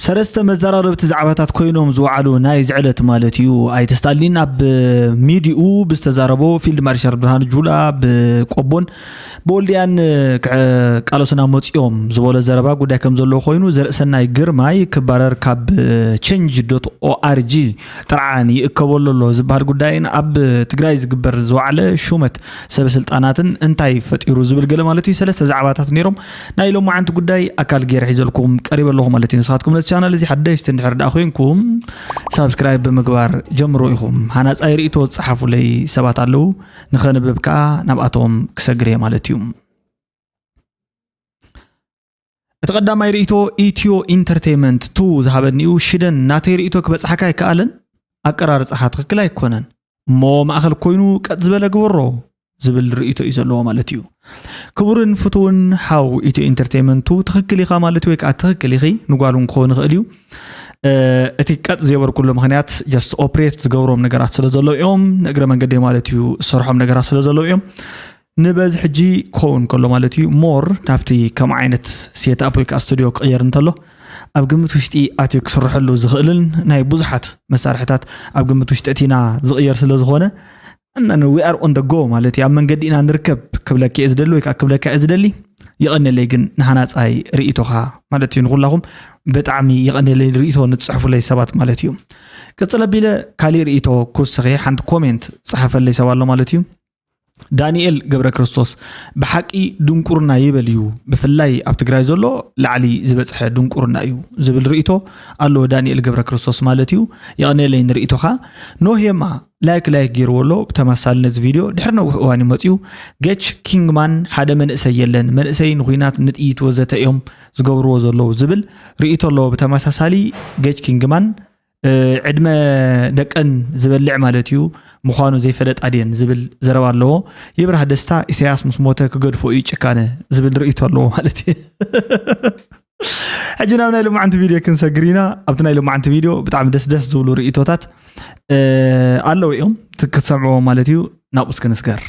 ሰለስተ መዘራረብቲ ዛዕባታት ኮይኖም ዝወዓሉ ናይዚ ዕለት ማለት እዩ። ኣይተ ስታሊን ኣብ ሚዲኡ ብዝተዛረቦ፣ ፊልድ ማርሻል ብርሃኑ ጁላ ብቆቦን ብወልድያን ክቃለሱና መፂኦም ዝበሎ ዘረባ ጉዳይ ከም ዘለዎ ኮይኑ፣ ዘርእሰናይ ግርማይ ክባረር ካብ ቸንጅ ዶት ኦኣርጂ ጥርዓን ይእከበሉ ኣሎ ዝበሃል ጉዳይን ኣብ ትግራይ ዝግበር ዝወዓለ ሹመት ሰበ ስልጣናትን እንታይ ፈጢሩ ዝብል ገለ ማለት እዩ። ሰለስተ ዛዕባታት ነይሮም። ናይ ሎማዓንቲ ጉዳይ ኣካል ገይረ ሒዘልኩም ቀሪበ ኣለኹ ማለት እዩ። ንስኻትኩም ነቲ ቻናል እዚ ሓደሽቲ እንድሕር ደኣ ኮይንኩም ሳብስክራይብ ብምግባር ጀምሮ ኢኹም። ሃናፃይ ርእይቶ ዝፀሓፉለይ ሰባት ኣለዉ፣ ንኸንብብ ከዓ ናብኣቶም ክሰግር እየ ማለት እዩ። እቲ ቀዳማይ ርእይቶ ኢትዮ ኢንተርቴይመንት ቱ ዝሃበኒኡ፣ ሽደን ናተይ ርእይቶ ክበፅሓካ ኣይከኣለን፣ ኣቀራርፃኻ ትኽክል ኣይኮነን፣ እሞ ማእኸል ኮይኑ ቀጥ ዝበለ ግበሮ ዝብል ርእይቶ እዩ ዘለዎ ማለት እዩ። ክቡርን ፍቱውን ሓው ኢትዮ ኢንተርቴይመንት ቱ፣ ትኽክል ኢኻ ማለት ወይ ከዓ ትኽክል ኢኺ፣ ንጓል እውን ክኸውን ይኽእል እዩ። እ፣ እቲ ቀጥ ዘይበርኩሉ ምኽንያት ጀስት ኦፕሬት ዝገብሮም ነገራት ስለ ዘለዉ እዮም፣ ንእግረ መንገዲ ማለት እዩ ዝሰርሖም ነገራት ስለ ዘለዉ እዮም። ንበዚ ሕጂ ክኸውን ከሎ ማለት እዩ፣ ሞር ናብቲ ከም ዓይነት ሴትኣፕ ወይ ከዓ ስቱዲዮ ክቕየር እንተሎ ኣብ ግምት ውሽጢ ኣትዩ ክስርሐሉ ዝኽእልን ናይ ብዙሓት መሳርሕታት ኣብ ግምት ውሽጢ እቲና ዝቕየር ስለ ዝኾነ፣ and we are on the go ማለት እዩ። ኣብ መንገዲ ኢና ንርከብ ክብለካ እየ ዝደሊ ወይ ከዓ ክብለካ እየ ዝደሊ። የቐንየለይ ግን ንሃናፃይ ርእይቶኻ ማለት እዩ። ንኹላኹም ብጣዕሚ የቐንየለይ ርእይቶ ንትፅሕፉለይ ሰባት ማለት እዩ። ቅፅል ኣቢለ ካሊእ ርእይቶ ክውስኽ እየ። ሓንቲ ኮሜንት ዝፀሓፈለይ ሰብ ኣሎ ማለት እዩ። ዳንኤል ገብረ ክርስቶስ፣ ብሓቂ ድንቁርና ይበል እዩ፣ ብፍላይ ኣብ ትግራይ ዘሎ ላዕሊ ዝበፅሐ ድንቁርና እዩ ዝብል ርእይቶ ኣለዎ ዳንኤል ገብረ ክርስቶስ ማለት እዩ። የቐንየለይ ንርእይቶኻ። ኖህ የማ ላይክ ላይክ ገይርዎ ኣሎ። ብተመሳሳሊ ነዚ ቪድዮ ድሕሪ ነዊሕ እዋን እዩ መፂኡ። ገች ኪንግማን፣ ሓደ መንእሰይ የለን፣ መንእሰይ ንኹናት ንጥይት ወዘተ እዮም ዝገብርዎ ዘለዉ ዝብል ርእይቶ ኣለዎ። ብተመሳሳሊ ገች ኪንግማን፣ እ፣ ዕድመ ደቀን ዝበልዕ ማለት እዩ ምዃኑ ዘይፈለጣ ድየን ዝብል ዘረባ ኣለዎ። ይብራህ ደስታ፣ ኢሳያስ ምስ ሞተ ክገድፎ እዩ ጭካነ ዝብል ርእይቶ ኣለዎ ማለት እዩ። ሕጂ ናብ ናይ ሎማዓንቲ ቪድዮ ክንሰግር ኢና። ኣብቲ ናይ ሎማዓንቲ ቪድዮ ብጣዕሚ ደስ ደስ ዝብሉ ርእይቶታት፣ እ፣ ኣለዉ እዮም። ት-፣ ክትሰምዕዎ ማለት እዩ። ናብኡ እስኪ ንስገር።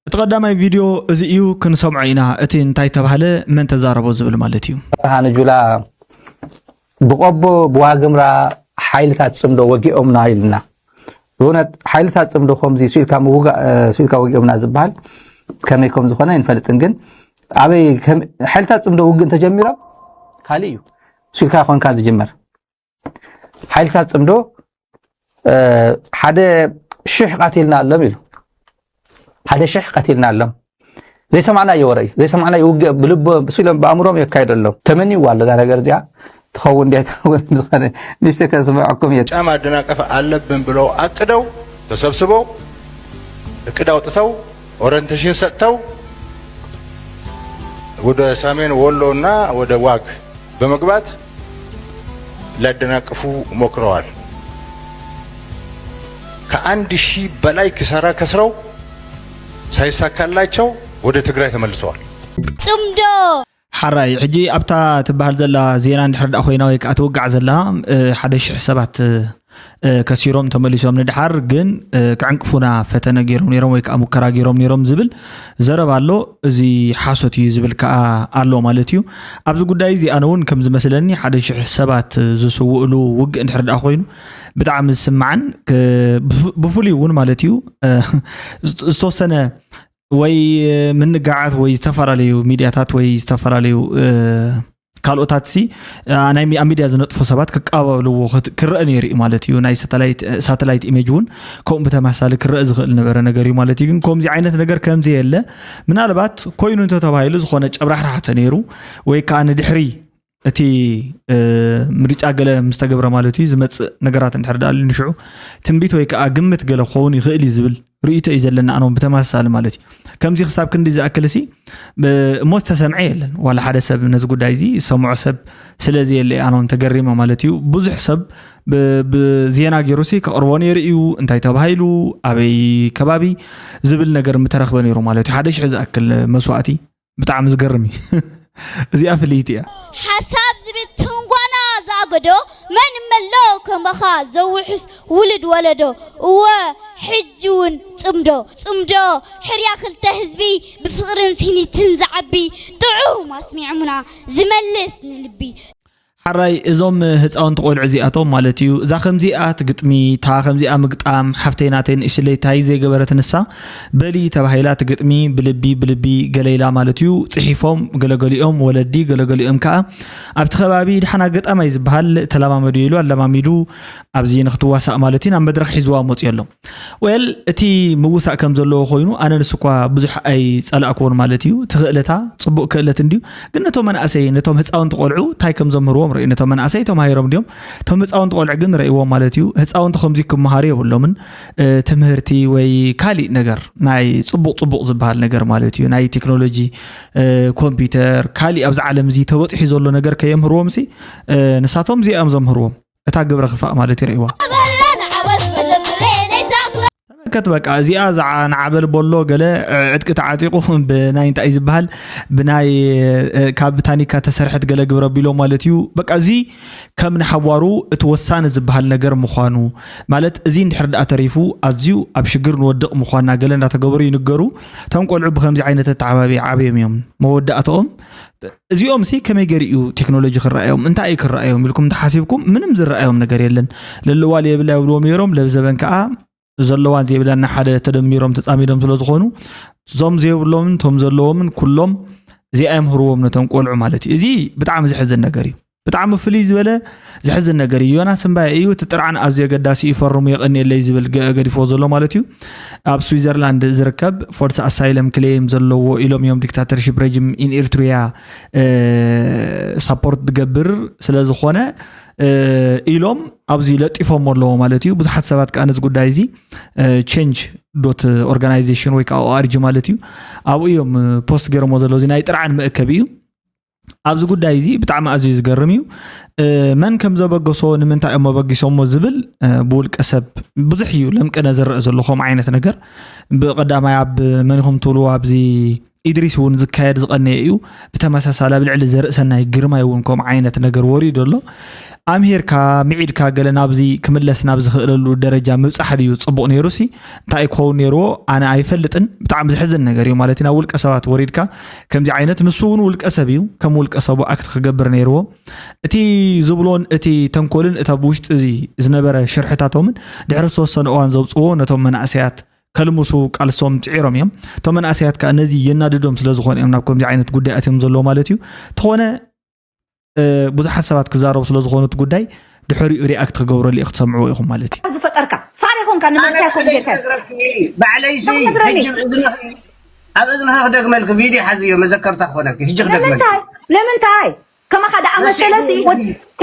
እቲ ቀዳማይ ቪድዮ እዚ እዩ፣ ክንሰምዖ ኢና። እቲ እንታይ ተባህለ፣ መን ተዛረቦ ዝብል ማለት እዩ። ብርሃኑ ጁላ ብቆቦ ብዋግምራ ሓይልታት ጽምዶ ወጊኦምና ኢሉና። ብእውነት ሓይልታት ጽምዶ ከምዚ ስኢልካ ምውጋእ፣ እ፣ ስኢልካ ወጊኦምና ዝበሃል ከመይ ከም ዝኾነ ኣይንፈልጥን፣ ግን ኣበይ ከም-፣ ሓይልታት ጽምዶ ውግእ እንተጀሚሮም ካልእ እዩ። ስኢልካ ኮንካ ዝጅመር። ሓይልታት ጽምዶ፣ እ፣ ሓደ ሽሕ ቀቲልና ኣሎም ኢሉ። ሓደ ሽሕ ቀቲልና ኣሎም። ዘይሰማዕናዮ ወረ እዩ። ዘይሰማዕናዮ ውግእ ብልቦ-፣ ብስኢሎም ብኣእምሮም የካይዱ ኣሎም። ተመንይዋ ኣሎ እዛ ነገር እዚኣ ትኸውን እንዲያ ትኸውን ዝኾነ ንእሽተይ ከስምዐኩም እየ። ጫም ኣደናቀፍ ኣለብን ብለው ኣቅደው ተሰብስበው እቅድ ኣውጥተው ኦሪንቴሽን ሰጥተው ወደ ሰሜን ወሎ እና ወደ ዋግ በመግባት ሊያደናቅፉ ሞክረዋል። ከአንድ ሺህ በላይ ኪሳራ ከስረው ሳይሳካላቸው ወደ ትግራይ ተመልሰዋል። ጽምዶ። ሓራይ፣ ሕጂ ኣብታ ትበሃል ዘላ ዜና እንድሕር ደኣ ኮይና ወይ ከኣ ትውጋዕ ዘላ፣ እ፣ ሓደ ሽሕ ሰባት፣ እ፣ ከሲሮም ተመሊሶም ንድሓር ግን፣ እ፣ ክዕንቅፉና ፈተነ ገይሮም ነይሮም ወይ ከኣ ሙከራ ገይሮም ነይሮም ዝብል ዘረባ ኣሎ። እዚ ሓሶት እዩ ዝብል ከኣ ኣሎ ማለት እዩ። ኣብዚ ጉዳይ እዚ ኣነ እውን ከም ዝመስለኒ ሓደ ሽሕ ሰባት ዝስውእሉ ውግእ እንድሕር ደኣ ኮይኑ ብጣዕሚ ዝስማዕን ክ-፣ ብፍ-፣ ብፍሉይ እውን ማለት እዩ፣ እ፣ ዝት-፣ ዝተወሰነ ወይ ምንጋዓት ወይ ዝተፈላለዩ ሚድያታት ወይ ዝተፈላለዩ፣ እ፣ ካልኦታት ሲ፣ እ፣ ናይ ሚ-፣ ኣብ ሚድያ ዝነጥፉ ሰባት ክቀባበልዎ ክት-፣ ክረአ ነይሩ እዩ ማለት እዩ። ናይ ሳተላይት፣ ሳተላይት ኢሜጅ እውን ከምኡ ብተመሳሳሊ ክረአ ዝኽእል ነበረ ነገር እዩ ማለት እዩ። ግን ከምዚ ዓይነት ነገር ከምዚ የለ። ምናልባት ኮይኑ እንተተባሂሉ ዝኾነ ጨብራሕራሕ ተነይሩ ወይ ከዓ ንድሕሪ እቲ፣ እ፣ ምርጫ ገለ ምስ ተገብረ ማለት እዩ ዝመጽእ ነገራት እንድሕር ደኣ ኣልዩ ንሽዑ ትንቢት ወይ ከዓ ግምት ገለ ክኸውን ይኽእል እዩ ዝብል ርእይቶ እዩ ዘለና ኣነ እውን ብተመሳሳሊ ማለት እዩ። ከምዚ ክሳብ ክንዲ ዝኣክል ሲ፣ ብ-፣ እሞ ዝተሰምዐ የለን። ዋላ ሓደ ሰብ ነዚ ጉዳይ እዚ ዝሰምዖ ሰብ ስለ ዘየለ እዩ ኣነ እውን ተገሪመ ማለት እዩ። ብዙሕ ሰብ ብ-፣ ብዜና ገይሩ ሲ ከቕርቦ ነይሩ እዩ፣ እንታይ ተባሂሉ፣ ኣበይ ከባቢ ዝብል ነገር ምተረኽበ ነይሩ ማለት እዩ። ሓደ ሽሕ ዝኣክል መስዋእቲ ብጣዕሚ ዝገርም እዩ። እዚኣ ፍልይቲ እያ። ሓሳብ ዝብል ትንጓና ዝኣ-፣ ገዶ መን እመሎ ከማኻ ዘውሕስ ውሉድ ወለዶ። እወ ሕጂ እውን ጽምዶ ጽምዶ ሕርያ ክልተ ህዝቢ ብፍቕርን ስኒትን ዝዓቢ ጥዑም ኣስሚዕሙና ዝመልስ ንልቢ። ሓራይ እዞም ህፃውንቲ ቆልዑ እዚኣቶም ማለት እዩ። እዛ ከምዚኣ ትግጥሚ እታ ከምዚኣ ምግጣም ሓፍተይ ናተይ ንእሽለይ ታይ ዘይገበረት ንሳ በሊ ተባሂላ ትግጥሚ ብልቢ ብልቢ ገለ ኢላ ማለት እዩ። ፅሒፎም ገለገሊኦም ወለዲ ገለገሊኦም ከዓ ኣብቲ ከባቢ ድሓን ኣጋጣማይ ዝበሃል ተለማመዱ ኢሉ ኣለማሚዱ ኣብዚ ንክትዋሳእ ማለት እዩ ናብ መድረክ ሒዝዋ መፅዮ ኣሎ። ወል እቲ ምውሳእ ከም ዘለዎ ኮይኑ ኣነ ንሱ እኳ ብዙሕ ኣይፀላእክዎን ማለት እዩ። እቲ ክእለታ ፅቡቅ ክእለት እንድዩ፣ ግን ነቶም መናእሰይ ነቶም ህፃውንቲ ቆልዑ እንታይ ከም ዘምህርዎም ርኢ። ነቶም መናእሰይ ተማሂሮም እንዲዮም፣ እቶም ህፃውንቲ ቆልዑ ግን ረእይዎም ማለት እዩ። ህፃውንቲ ከምዚ ክመሃሩ የብሎምን። ትምህርቲ ወይ ካሊእ ነገር ናይ ፅቡቅ ፅቡቅ ዝበሃል ነገር ማለት እዩ ናይ ቴክኖሎጂ ኮምፒውተር ካሊእ ኣብዚ ዓለም እዚ ተበፂሑ ዘሎ ነገር ከየምህርዎም ሲ ንሳቶም እዚኦም ዘምህርዎም እታ ግብረ ክፋእ ማለት ይርእይዋ። ተመልከት በቃ እዚኣ እዛ ንዓበል ቦሎ ገለ ዕጥቂ ተዓጢቁ ብናይ እንታይ ዝበሃል ብናይ ካብ ታኒካ ተሰርሐት ገለ ግብረ ቢሎ ማለት እዩ። በቃ እዚ ከም ንሓዋሩ እቲ ወሳኒ ዝበሃል ነገር ምዃኑ ማለት እዚ እንድሕር ደኣ ተሪፉ ኣዝዩ ኣብ ሽግር ንወድቕ ምዃንና ገለ እንዳተገበሩ ይንገሩ። እቶም ቆልዑ ብከምዚ ዓይነት ኣተዓባቢ ዓብዮም እዮም መወዳእተኦም እዚኦም ሲ ከመይ ገይሩ እዩ ቴክኖሎጂ ክረኣዮም እንታይ እዩ ክረኣዮም ኢልኩም እንተሓሲብኩም ምንም ዝረኣዮም ነገር የለን። ለለዋ የብላ ይብልዎም ነይሮም ለብዘበን ከዓ ዘለዋን ዘይብላን ሓደ ተደሚሮም ተፃሚዶም ስለዝኾኑ እዞም ዘይብሎምን እቶም ዘለዎምን ኩሎም እዚኣ የምህርዎም ነቶም ቆልዑ ማለት እዩ። እዚ ብጣዕሚ ዘሕዝን ነገር እዩ። ብጣዕሚ ፍልይ ዝበለ ዘሕዝን ነገር እዩ። ዮናስ እምባየ እዩ እቲ ጥርዓን ኣዝዩ ኣገዳሲ እዩ ፈርሙ የቐንየለይ ዝብል ገዲፍዎ ዘሎ ማለት እዩ። ኣብ ስዊዘርላንድ ዝርከብ ፎርስ ኣሳይለም ክሌም ዘለዎ ኢሎም እዮም ዲክታተርሺፕ ረጅም ኢን ኤርትሪያ ሳፖርት ዝገብር ስለዝኾነ ኢሎም ኣብዚ ለጢፎም ኣለዎ ማለት እዩ። ብዙሓት ሰባት ከዓ ነዚ ጉዳይ እዚ ቼንጅ ዶት ኦርጋናይዜሽን ወይ ከዓ ኦኣርጂ ማለት እዩ ኣብኡ እዮም ፖስት ገይሮሞ ዘለዉ እዚ ናይ ጥርዓን መእከቢ እዩ። ኣብዚ ጉዳይ እዚ ብጣዕሚ ኣዝዩ ዝገርም እዩ። መን ከም ዘበገሶ ንምንታይ እዮም መበጊሶሞ ዝብል ብውልቀ ሰብ ብዙሕ እዩ ለምቅነ ዝረአ ዘሎ ከምኡ ዓይነት ነገር። ብቀዳማይ ኣብ መን ኢኹም ትብልዎ ኣብዚ ኢድሪስ እውን ዝካየድ ዝቐነየ እዩ። ብተመሳሳሊ ኣብ ልዕሊ ዘርእሰናይ ግርማይ እውን ከምኡ ዓይነት ነገር ወሪዱ ኣሎ። ኣምሂርካ ምዒድካ ገለ ናብዚ ክምለስ ናብ ዝኽእለሉ ደረጃ ምብፃሕ ድዩ ፅቡቕ ነይሩ ሲ እንታይ ክኸውን ነይርዎ ኣነ ኣይፈልጥን። ብጣዕሚ ዘሕዝን ነገር እዩ ማለት እዩ ናብ ውልቀ ሰባት ወሪድካ ከምዚ ዓይነት ንሱ እውን ውልቀ ሰብ እዩ ከም ውልቀ ሰቡ ኣክት ክገብር ነይርዎ። እቲ ዝብሎን እቲ ተንኮልን እታ ብውሽጢ ዝነበረ ሽርሕታቶምን ድሕሪ ዝተወሰነ እዋን ዘውፅዎ ነቶም መናእሰያት ከልምሱ ቃልሶም ፅዒሮም እዮም። እቶም መናእሰያት ከዓ ነዚ የናድዶም ስለዝኾኑ እዮም ናብ ከምዚ ዓይነት ጉዳይ ኣትዮም ዘለዎ ማለት እዩ። ተኾነ ብዙሓት ሰባት ክዛረቡ ስለዝኾኑ እቲ ጉዳይ ድሕሪኡ ሪኣክት ክገብረሉ እዩ ክትሰምዕዎ ኢኹም ማለት እዩ። ዝፈጠርካ ሳሪ ኮንካ ንመንስያ ኮ ጌርካ ባዕለይሲ ሕጂ እዝንኺ ኣብ እዝንኺ ክደግመልኪ ቪድዮ ሓዝዮ መዘከርታ ክኾነልኪ ሕጂ ክደግመልኪ ንምንታይ ንምንታይ ከማኻ ደኣ መሰለ ሲ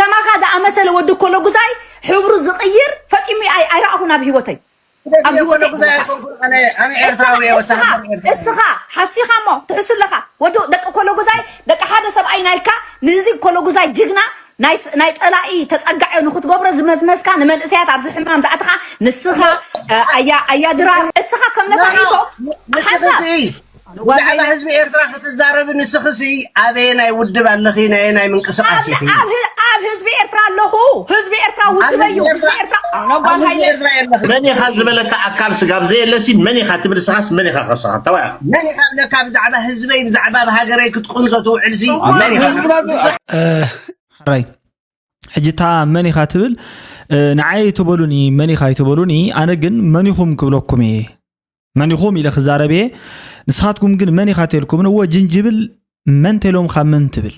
ከማኻ ደኣ መሰለ ወዲ ኮሎ ጉዛይ ሕብሩ ዝቕይር ፈጺሙ ኣይረኣኹን ኣብ ህይወተይ ኣብ ህይወተይ እስኻ ሓሲኻ እሞ ትሕሱ ኣለኻ ወዲ ደቂ ኮሎ ጉዛይ ደቂ ሓደ ሰብኣይ ናይልካ ንዚ ኮሎ ጉዛይ ጅግና ናይ ፀላኢ ተፀጋዒ ንክትገብሮ ዝመዝመዝካ ንመንእሰያት ኣብዚ ሕማም ዝኣትኻ ንስኻ ኣያ ድራር እስኻ ከም ነፋሒቶ ሓንሳብ ብዛዕባ ህዝቢ ኤርትራ ክትዛረቢ ንስኽሲ ኣበየናይ ውድብ ኣለኺ? ናየናይ ምንቅስቃስ ኢኺ? ኣብ ህዝቢ ኤርትራ ኣለኹ። ህዝቢ ኤርትራ ውድበይ እዩ። ህዝቢ ኤርትራ ኣነ ጓል ሃይለ። መን ኢኻ ዝበለካ ኣካል ስጋብ ዘየለሲ መን ኢኻ ትብል ንስኻስ መን ኢኻ ከስኻ? ተባይ ኢኻ። መን ኢኻ ብለካ ብዛዕባ ህዝበይ ብዛዕባ ሃገረይ ክትቁንዞ ትውዕልሲ መን ኢኻ? ሕራይ ሕጂ እታ መን ኢኻ ትብል ንዓይ ኣይትበሉኒ መን ኢኻ ኣይትበሉኒ ኣነ ግን መን ኢኹም ክብለኩም እየ መን ኢኹም ኢለ ክዛረብ እየ ንስኻትኩም ግን መን ኢኻ ተልኩምን እወ ጅንጅብል መን ተሎምኻ መን ትብል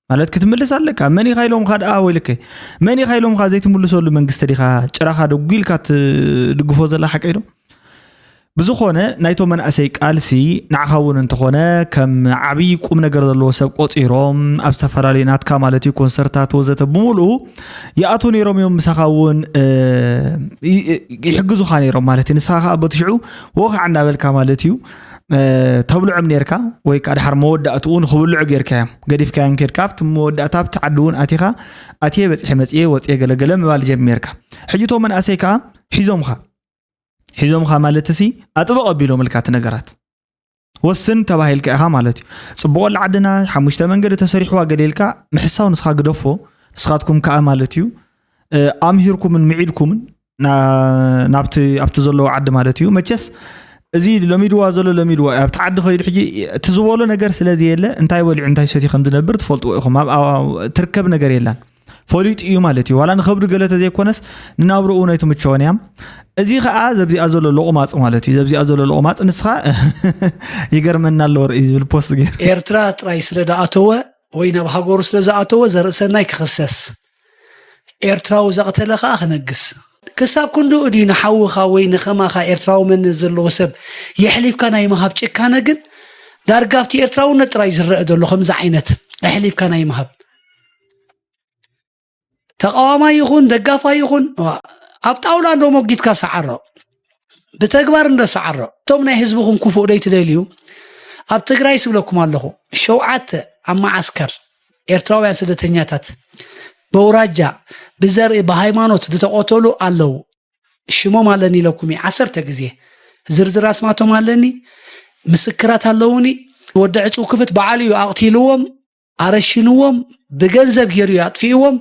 ማለት ክትምልስ ኣለካ መን ኢኻ ኢሎምኻ ደኣ ወይልከ መን ኢኻ ኢሎምኻ ዘይትምልሰሉ መንግስቲ ዲኻ ጭራኻ ደጒልካ ትድግፎ ዘላ ሓቀይ ዶ ብዝኾነ ናይቶም መናእሰይ ቃልሲ ንዓኻ እውን እንተኾነ ከም ዓብዪ ቁም ነገር ዘለዎ ሰብ ቆፂሮም ኣብ ዝተፈላለዩ ናትካ ማለት እዩ ኮንሰርታት ወዘተ ብምልኡ ይኣትዉ ነይሮም እዮም ምሳኻ እውን ይሕግዙኻ ነይሮም ማለት እዩ ንስኻ ከዓ በቲ ሽዑ ወኸዓ እንዳበልካ ማለት እዩ ተብልዖም ነርካ ወይ ከዓ ድሓር መወዳእትኡ ንክብልዑ ጌርካዮም ገዲፍካዮም ኬድካ ኣብቲ መወዳእታ ኣብቲ ዓዲ እውን ኣቲኻ ኣትየ በፂሐ መፅየ ወፅየ ገለገለ ምባል ጀሚርካ ሕጂ እቶም መናእሰይ ከዓ ሒዞምኻ ሒዞምኻ ማለት ሲ ኣጥበቕ ኣቢሎምልካ እቲ ነገራት ወስን ተባሂልካ ኢኻ ማለት እዩ። ፅቡቕ ኣላ ዓድና ሓሙሽተ መንገዲ ተሰሪሕዋ ገለ ኢልካ ምሕሳው ንስኻ ግደፎ ንስኻትኩም ከዓ ማለት እዩ ኣምሂርኩምን ምዒድኩምን ናብቲ ኣብቲ ዘለዎ ዓዲ ማለት እዩ። መቸስ እዚ ለሚድዋ ዘሎ ለሚድዋ ኣብቲ ዓዲ ከይዱ ሕጂ እቲ ዝበሎ ነገር ስለዚ የለ እንታይ በሊዑ እንታይ ሰትዩ ከም ዝነብር ትፈልጥዎ ኢኹም። ኣብ ትርከብ ነገር የላን ፈሊጡ እዩ ማለት እዩ። ዋላ ንኸብዱ ገለ ተዘይኮነስ ንናብርኡ ናይ ትምቸወን እያም። እዚ ከዓ ዘብዚኣ ዘሎ ሎቕማፅ ማለት እዩ። ዘብዚኣ ዘሎ ሎቕማፅ ንስኻ ይገርመና ኣለዎ ርኢ ዝብል ፖስት ገይሩ ኤርትራ ጥራይ ስለ ደኣተወ ወይ ናብ ሃገሩ ስለ ዝኣተወ ዘርእሰናይ ክኽሰስ፣ ኤርትራዊ ዘቕተለ ከኣ ክነግስ። ክሳብ ክንድኡ ድዩ ንሓውኻ ወይ ንኸማኻ ኤርትራዊ መንነት ዘለዎ ሰብ የሕሊፍካ ናይ ምሃብ ጭካነ ግን ዳርጋ ኣብቲ ኤርትራውነት ጥራይ ዝረአ ዘሎ ከምዚ ዓይነት ኣሕሊፍካ ናይ ምሃብ። ተቃዋማይ ይኹን ደጋፋይ ይኹን ኣብ ጣውላ እንዶ ሞጊትካ ሰዓሮ፣ ብተግባር እንዶ ሰዓሮ። እቶም ናይ ህዝብኹም ክፉእ ደይ ትደልዩ ኣብ ትግራይ ስብለኩም ኣለኹ። ሸውዓተ ኣብ መዓስከር ኤርትራውያን ስደተኛታት በውራጃ ብዘርኢ ብሃይማኖት ዝተቆተሉ ኣለዉ። ሽሞም ኣለኒ ኢለኩም ዓሰርተ ግዜ ዝርዝር ኣስማቶም ኣለኒ። ምስክራት ኣለውኒ። ወዲ ዕፁ ክፍት በዓል እዩ ኣቕቲልዎም፣ ኣረሽንዎም፣ ብገንዘብ ገይሩ እዩ ኣጥፊእዎም።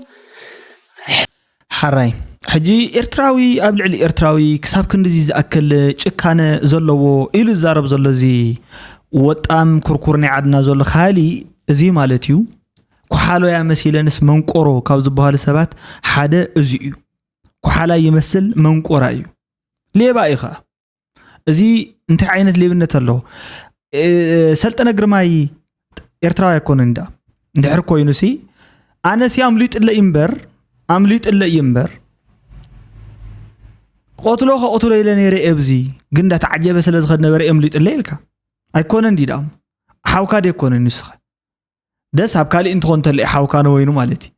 ሓራይ ሕጂ ኤርትራዊ ኣብ ልዕሊ ኤርትራዊ ክሳብ ክንድዚ ዝኣክል ጭካነ ዘለዎ ኢሉ ዝዛረብ ዘሎ እዚ ወጣም ኩርኩር ናይ ዓድና ዘሎ ካሊ እዚ ማለት እዩ። ኩሓሎያ መሲለንስ መንቆሮ ካብ ዝበሃሉ ሰባት ሓደ እዚ እዩ። ኩሓላ ይመስል መንቆራ እዩ። ሌባ እዩ ኸዓ። እዚ እንታይ ዓይነት ሌብነት ኣለዎ? ሰልጠነ ግርማይ ኤርትራዊ ኣይኮነን ዳ እንድሕር ኮይኑ ሲ ኣነሲ ኣምሊጥለ እምበር ኣምሊጥለ እዩ እምበር ቆትሎ ከቆትሎ ኢለ ነይረ ኣብዚ ግን እንዳተዓጀበ ስለ ዝኸድ ነበረ ኣምሊጥለ ኢልካ ኣይኮነን ዲ ዳሞ ሓውካ ደ ኣይኮነን ንስኸ ደስ ኣብ ካሊእ እንትኾን ተለኢ ሓውካ ንወይኑ ማለት እዩ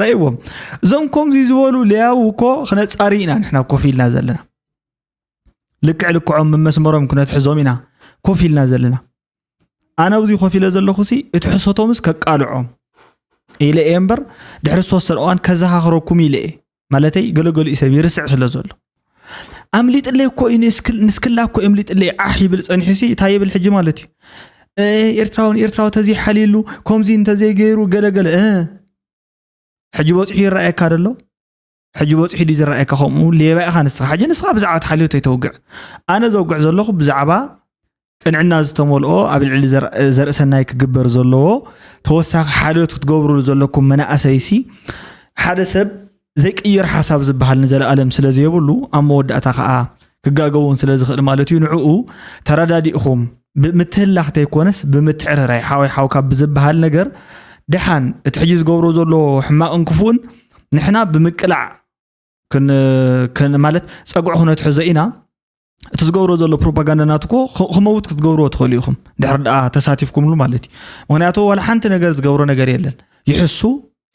ረእዎም እዞም ከምዚ ዝበሉ ለያው እኮ ክነፃሪ ኢና ንሕና ኮፍ ኢልና ዘለና ልክዕ ልክዖም መመስመሮም ክነትሕዞም ኢና ኮፍ ኢልና ዘለና ኣነ ኣብዚ ኮፍ ኢለ ዘለኹ ሲ እቲ ሕሶቶምስ ከቃልዖም ኢለ እየ እምበር ድሕሪ ዝተወሰነ እዋን ከዘኻኽረኩም ኢለ እየ ማለተይ ገለገሊኡ ሰብ ይርስዕ ስለ ዘሎ ኣምሊጥለይ እኮ እዩ ንስክላ እኮ ኣምሊጥለይ ዓሕ ይብል ፀኒሑ ሲ እንታይ ይብል ሕጂ ማለት እዩ ኤርትራዊ ንኤርትራዊ ተዘይሓልየሉ ከምዚ እንተዘይገይሩ ገለገለ ሕጂ በፂሑ ይረኣየካ ደሎ ሕጂ በፂሑ ድዩ ዝረኣየካ ከምኡ ሌባ ኢኻ ንስኻ ሕጂ ንስኻ ብዛዕባ ተሓልዮ ተይተውግዕ ኣነ ዘውግዕ ዘለኹ ብዛዕባ ቅንዕና ዝተመልኦ ኣብ ልዕሊ ዘርእሰናይ ክግበር ዘለዎ ተወሳኺ ሓልዮት ክትገብርሉ ዘለኩም መናእሰይሲ ሓደ ሰብ ዘይቅየር ሓሳብ ዝበሃል ንዘለኣለም ስለ ዘየብሉ ኣብ መወዳእታ ከዓ ክጋገ እውን ስለ ዝኽእል ማለት እዩ ንዕኡ ተረዳዲእኹም ብምትህላኽ ተይኮነስ ብምትዕርራይ ሓወይ ሓውካ ብዝበሃል ነገር ደሓን እቲ ሕጂ ዝገብሮ ዘሎ ሕማቕን ክፉእን ንሕና ብምቅላዕ ማለት ፀግዑ ክነትሕዞ ኢና እቲ ዝገብሮ ዘሎ ፕሮፓጋንዳ ናትኮ ክመውት ክትገብርዎ ትኽእሉ ኢኹም ድሕር ደኣ ተሳቲፍኩምሉ ማለት እዩ ምክንያቱ ዋላ ሓንቲ ነገር ዝገብሮ ነገር የለን ይሕሱ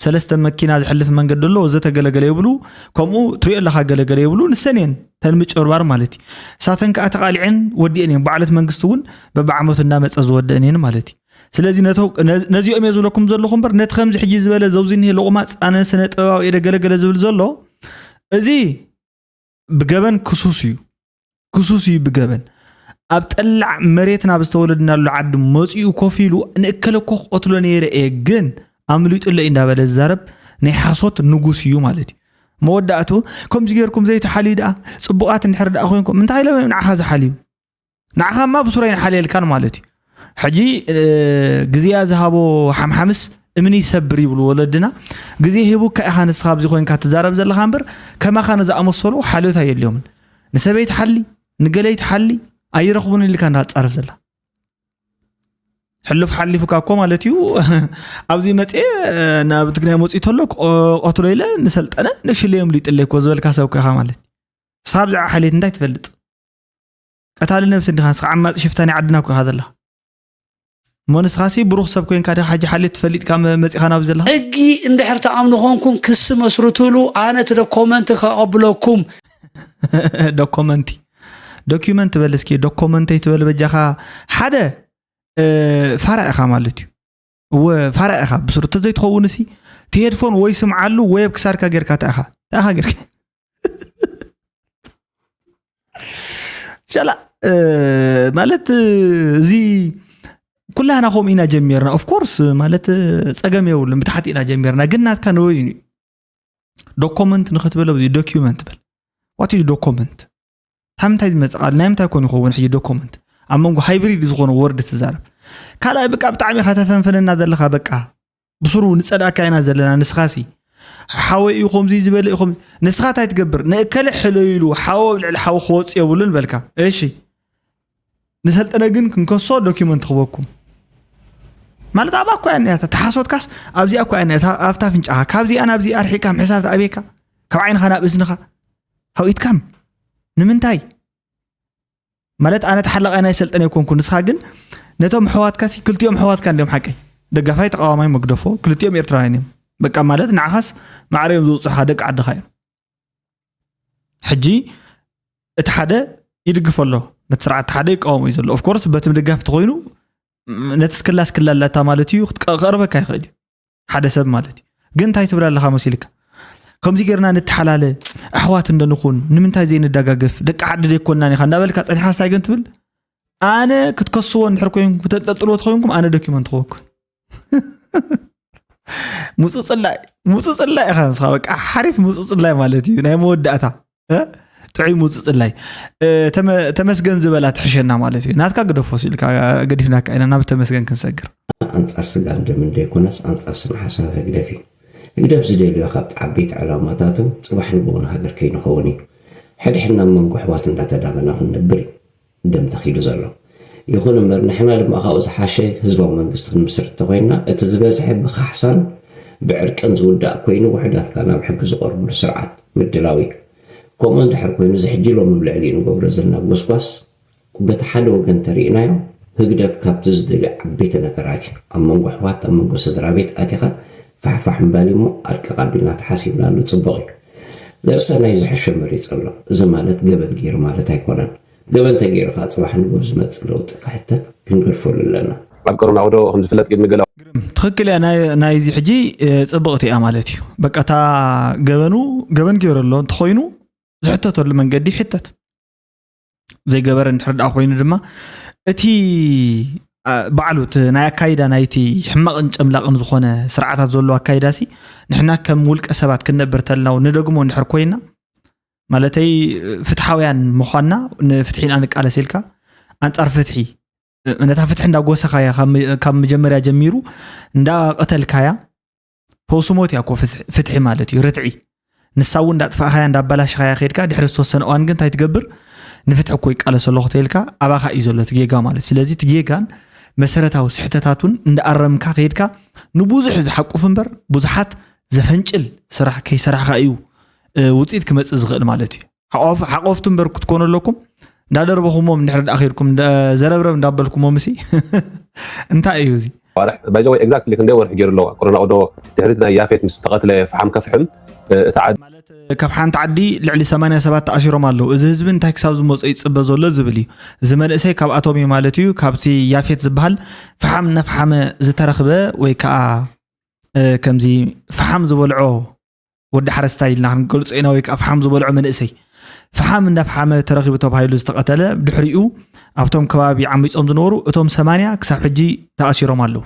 ሰለስተ መኪና ዝሕልፍ መንገዲ ኣሎ ወዘተ ገለገለ ይብሉ ከምኡ ትሪኦ ኣለካ ገለገለ ይብሉ ንሰን እየን ተን ምጭብርባር ማለት እዩ ሳተን ከዓ ተቃሊዐን ወዲአን እየን በዓለት መንግስቲ እውን በብዓመቱ እናመፀ ዝወደአን እየን ማለት እዩ ስለዚ ነዚኦም እየ ዝብለኩም ዘለኹ እምበር ነቲ ከምዚ ሕጂ ዝበለ ዘውዚ እኒሄ ሎቑማፅ ኣነ ስነ ጥበባዊ እየ ገለገለ ዝብል ዘሎ እዚ ብገበን ክሱስ እዩ ክሱስ እዩ ብገበን ኣብ ጠላዕ መሬትና ኣብ ዝተወለድናሉ ዓዲ መፂኡ ኮፍ ኢሉ ንእከለ እኮ ክቐትሎ ነይረ እየ ግን ኣምሊጡለ እዩ እንዳበለ ዝዛረብ ናይ ሓሶት ንጉስ እዩ ማለት እዩ መወዳእቱ ከምዚ ገይርኩም ዘይተሓልዩ ደኣ ፅቡቓት እንድሕር ደኣ ኮይንኩም እንታይ ኢሎም እዮም ንዓኻ ዝሓልዩ ንዓኻማ ብሱረይ ንሓልየልካን ማለት እዩ ሕጂ ግዜያ ዝሃቦ ሓምሓምስ እምኒ ይሰብር ይብሉ ወለድና ግዜ ሂቡካ ኢኻ ንስኻ ኣብዚ ኮይንካ ትዛረብ ዘለኻ እምበር ከማኻ ንዝኣመሰሉ ሓልዮት ኣየድልዮምን ንሰበይቲ ሓሊ ንገለይቲ ሓሊ ኣይረኽቡን ኢልካ እንዳትፃረፍ ዘላ ሕሉፍ ሓሊፉካ እኮ ማለት እዩ ኣብዚ መፅኤ ናብ ትግራይ መፅኡ ተሎ ቀትሎ ኢለ ንሰልጠነ ንሽለዮም ሊጥለ እኮ ዝበልካ ሰብ እኮ ኢኻ ማለት ንስኻ ብዛዕባ ሓልየት እንታይ ትፈልጥ ቀታሊ ነብሲ እንዲኻ ንስኻ ዓማፂ ሽፍታ ናይ ዓድና እኮ ኢኻ ዘለኻ እሞ ንስኻሲ ብሩኽ ሰብ ኮይንካ ዲኻ ሕጂ ሓልየት ትፈልጥ ኢኻ መፂኻ ናብዚ ዘለኻ ሕጊ እንድሕር ትኣምኑ ኮንኩም ክሲ መስርቱሉ ኣነ እቲ ዶኮመንቲ ከቐብለኩም ዶኮመንቲ ዶኪመንት በል እስኪ ዶኮመንተይ ትበል በጃኻ ሓደ ፋራ ኢኻ ማለት እዩ እወ ፋራ ኢኻ ብስሩ ተዘይትኸውን ሲ ትሄድፎን ወይ ስምዓሉ ወይ ኣብ ክሳድካ ጌርካ ተኣኻ ተኣኻ ጌርካ ሸላ ማለት እዚ ኩላህና ከምኡ ኢና ጀሚርና። ኦፍኮርስ ማለት ጸገም የብሉን፣ ብታሕቲ ኢና ጀሚርና። ግን ናትካ ንበይኑ እዩ። ዶኮመንት ንክትብል ኣብዚ ዶኪመንት በል። ዋት እዩ ዶኮመንት? ካብ ምንታይ ዝመጽእ ቃል? ናይ ምንታይ ኮን ይኸውን ሕጂ ዶኮመንት? ኣብ መንጎ ሃይብሪድ ዝኾነ ወርድ ትዛረብ። ካልኣይ በቃ ብጣዕሚ ኢኻ ተፈንፍንና ዘለኻ። በቃ ብስሩ ንጸላእካ ኢና ዘለና። ንስኻሲ ሓወይ እዩ ከምዚ ዝበለ እዩ ከምዚ። ንስኻ እንታይ ትገብር? ንእከለ ሕለዩ ኢሉ ሓወ ኣብ ልዕሊ ሓወ ክወጽእ የብሉን በልካ። እሺ ንሰልጠነ ግን ክንከሶ ዶኪመንት ክበኩም ማለት ኣብ ኣኳ እያ እኒኣታ ተሓሶትካስ ኣብዚኣ እኳ እያ እኒኣታ ኣብታ ኣፍንጫኻ ካብዚኣ ናብዚኣ ኣርሒካ ምሕሳብ ተኣብየካ ካብ ዓይንኻ ናብ እዝንኻ how it come ንምንታይ ማለት ኣነ ተሓላቃይ ናይ ሰልጠነ ኣይኮንኩ ንስኻ ግን ነቶም ኣሕዋትካሲ ክልቲኦም ኣሕዋትካ እንዲዮም ሓቀይ ደጋፋይ ተቃዋማይ መግደፎ ክልቲኦም ኤርትራውያን እዮም በቃ ማለት ንዓኻስ ማዕረ እዮም ዝውፅሑኻ ደቂ ዓድኻ እዮም ሕጂ እቲ ሓደ ይድግፎ ኣሎ ነቲ ስርዓት ሓደ ይቃወሞ እዩ ዘሎ ኦፍኮርስ በቲ ምድጋፍ ተኮይኑ ነቲ ስክላ ስክላ ኣለታ ማለት እዩ ክቐርበካ ይኽእል እዩ ሓደ ሰብ ማለት እዩ ግን እንታይ ትብል ኣለኻ መሲልካ ከምዚ ጌርና ንተሓላለ ኣሕዋት እንደንኹን ንምንታይ ዘይንደጋገፍ ደቂ ዓዲ ዘይኮንናን ኢኻ እንዳበልካ ፀኒሓ ሳይ ግን ትብል ኣነ ክትከስዎ እንድሕር ኮይንኩም ክተንጠልጥልዎ ተኮይንኩም ኣነ ዶኪመንት ክወኩን ሙፁፅላይ ሙፁፅላይ ኢኻ ንስኻ በቃ ሓሪፍ ሙፁፅላይ ማለት እዩ ናይ መወዳእታ ጥዑይ ሙፅፅላይ ተመስገን ዝበላ ትሕሸና ማለት እዩ ናትካ ግደፎ ስኢልካ ገዲፍናካ ኢና ናብ ተመስገን ክንሰግር ኣንፃር ስጋን ደምን ዘይኮነስ ኣንፃር ስነ ሓሳብ ህግደፍ እዩ ህግደፍ ዝደልዮ ካብቲ ዓበይቲ ዕላማታቱ ፅባሕ ንግሆ ንሃገር ከይንኸውን እዩ ሕድሕድና መንጎ ኣሕዋት እንዳተዳመና ክንነብር እዩ ደም ተኺሉ ዘሎ። ይኹን እምበር ንሕና ድማ ካብኡ ዝሓሸ ህዝባዊ መንግስቲ ክንምስርት ተኾይንና እቲ ዝበዝሐ ብኻሕሳን ብዕርቅን ዝውዳእ ኮይኑ ውሑዳት ከኣ ናብ ሕጊ ዝቐርብሉ ስርዓት ምድላው እዩ። ከምኡ እንድሕር ኮይኑ እዚ ሕጂ ሎሚ ኣብ ልዕሊኡ ንገብሮ ዘለና ጎስጓስ በቲ ሓደ ወገን ተሪእናዮ ህግደፍ ካብቲ ዝደልዮ ዓበይቲ ነገራት እዩ። ኣብ መንጎ ኣሕዋት ኣብ መንጎ ስድራ ቤት ኣቲኻ ፋሕፋሕ ምባል እሞ ኣልቀቕ ኣቢልና ተሓሲብናሉ ጽቡቕ እዩ። ዘርእሰናይ ዝሕሾ መሪጹ ኣሎ። እዚ ማለት ገበን ገይሩ ማለት ኣይኮነን። ገበን ተገይሩ ከዓ ፅባሕ ንግሆ ዝመፅእ ለውጢ ክሕተት ክንገድፈሉ ኣለና። ኣብ ቀርና ወዶ ከምዝፍለጥ ቅድሚ ገለ ትኽክል እያ ናይዚ ሕጂ ፅብቕቲ እያ ማለት እዩ በቃ እታ ገበኑ ገበን ገይሩ ኣሎ እንተኮይኑ ዝሕተተሉ መንገዲ ይሕተት ዘይገበረ እንድሕር ደኣ ኮይኑ ድማ እቲ ባዕሉ እቲ ናይ ኣካይዳ ናይቲ ሕማቕን ጨምላቕን ዝኾነ ስርዓታት ዘሎ ኣካይዳ ሲ ንሕና ከም ውልቀ ሰባት ክንነብር ተልና ንደግሞ እንድሕር ኮይና ማለተይ ፍትሓውያን ምዃንና ንፍትሒ ኢና ንቃለስ ኢልካ ኣንጻር ፍትሒ ነታ ፍትሒ እንዳጎሰኻያ ካብ መጀመርያ ጀሚሩ እንዳቐተልካያ ፈውሲ ሞት እያ እኮ ፍትሒ ማለት እዩ ርትዒ ንሳ እውን እንዳጥፋእኻያ እንዳበላሽኻያ ከድካ ድሕሪ ዝተወሰነ እዋን ግን እንታይ ትገብር ንፍትሒ እኮ ይቃለስ ኣለኹ ተይልካ ኣባኻ እዩ ዘሎ እቲ ጌጋ ማለት ስለዚ እቲ ጌጋን መሰረታዊ ስሕተታቱን እንዳኣረምካ ከድካ ንብዙሕ ዝሓቁፍ እምበር ብዙሓት ዘፈንጭል ስራሕ ከይሰራሕኻ እዩ ውፅኢት ክመፅእ ዝኽእል ማለት እዩ ሓቆፍቲ እምበር ክትኮኑ ኣለኩም እንዳደርበኹሞም እንድሕር ደኣ ከድኩም ዘረብረብ እንዳበልኩሞም ሲ እንታይ እዩ እዚ ባይዘወይ ኤግዛክትሊ ክንደይ ወርሒ ገይሩ ኣለዋ ኮሮና ኦዶ ድሕሪት ናይ ያፌት ምስ ተቐትለ ፍሓም ከፍሕም እቲ ዓዲ ማለት ካብ ሓንቲ ዓዲ ልዕሊ ሰማንያ ሰባት ተኣሲሮም ኣለዉ እዚ ህዝቢ እንታይ ክሳብ ዝመፆ ይፅበ ዘሎ ዝብል እዩ እዚ መንእሰይ ካብኣቶም እዩ ማለት እዩ ካብቲ ያፌት ዝበሃል ፍሓም ነፍሓመ ዝተረኽበ ወይ ከዓ ከምዚ ፍሓም ዝበልዖ ወዲ ሓረስታይ ኢልና ክንገልፆ ኢና ወይ ከዓ ፍሓም ዝበልዖ መንእሰይ ፍሓም እንዳፍሓመ ተረኺቡ ተባሂሉ ዝተቐተለ ድሕሪኡ ኣብቶም ከባቢ ዓሚፆም ዝነበሩ እቶም ሰማንያ ክሳብ ሕጂ ተኣሲሮም ኣለዉ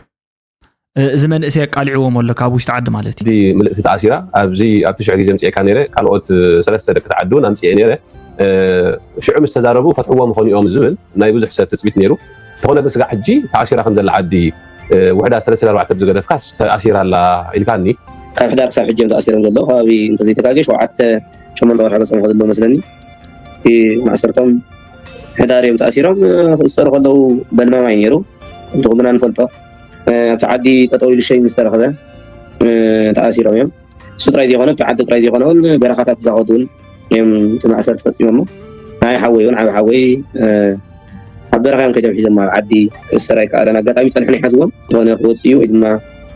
እዚ መንእሰይ ኣቃሊዕዎም ኣሎ ካብ ውሽጢ ዓዲ ማለት እዩ ምልእቲ ተኣሲራ ኣብዚ ኣብቲ ሽዑ ግዜ ምፅኤካ ነይረ ካልኦት ሰለስተ ደቂ ተዓዲ እውን ኣምፅኤ ነይረ ሽዑ ምስ ተዛረቡ ፈትሕዎም ይኾኑ እዮም ዝብል ናይ ብዙሕ ሰብ ትፅቢት ነይሩ እንተኾነ ግን ስጋዕ ሕጂ ተኣሲራ ከም ዘላ ዓዲ ውሕዳት ሰለስተ ኣርባዕተ ብዝገደፍካስ ተኣሲራ ኣላ ኢልካኒ። ካብ ሕዳር ክሳብ ሕጂ እዮም ተኣሲሮም ዘለዉ። ከባቢ እንተዘይተጋግየ ሸውዓተ ሸሞንተ ወርሒ ከፀንሑ ዘለዉ መስለኒ። እቲ ማእሰርቶም ሕዳር እዮም ተኣሲሮም። ክእሰሩ ከለዉ በልማማ እዩ ነይሩ። ከምቲ ኩልና ንፈልጦ ኣብቲ ዓዲ ጠጠው ኢሉ ሸይ ምስ ተረኽበ ተኣሲሮም እዮም። እሱ ጥራይ ዘይኮነ ኣብቲ ዓዲ ጥራይ ዘይኮነ እውን በረኻታት ዝዛኸዱ እውን እዮም እቲ ማእሰርቲ ፈፂሞሞ። ንዓይ ሓወይ እውን ዓብ ሓወይ ኣብ በረኻ እዮም ከይዶም ሒዞም ኣብ ዓዲ ክእሰር ኣይከኣለን ኣጋጣሚ ፀንሑ ናይ ሓዝዎም ዝኾነ ክወፅእ እዩ ወይ ድማ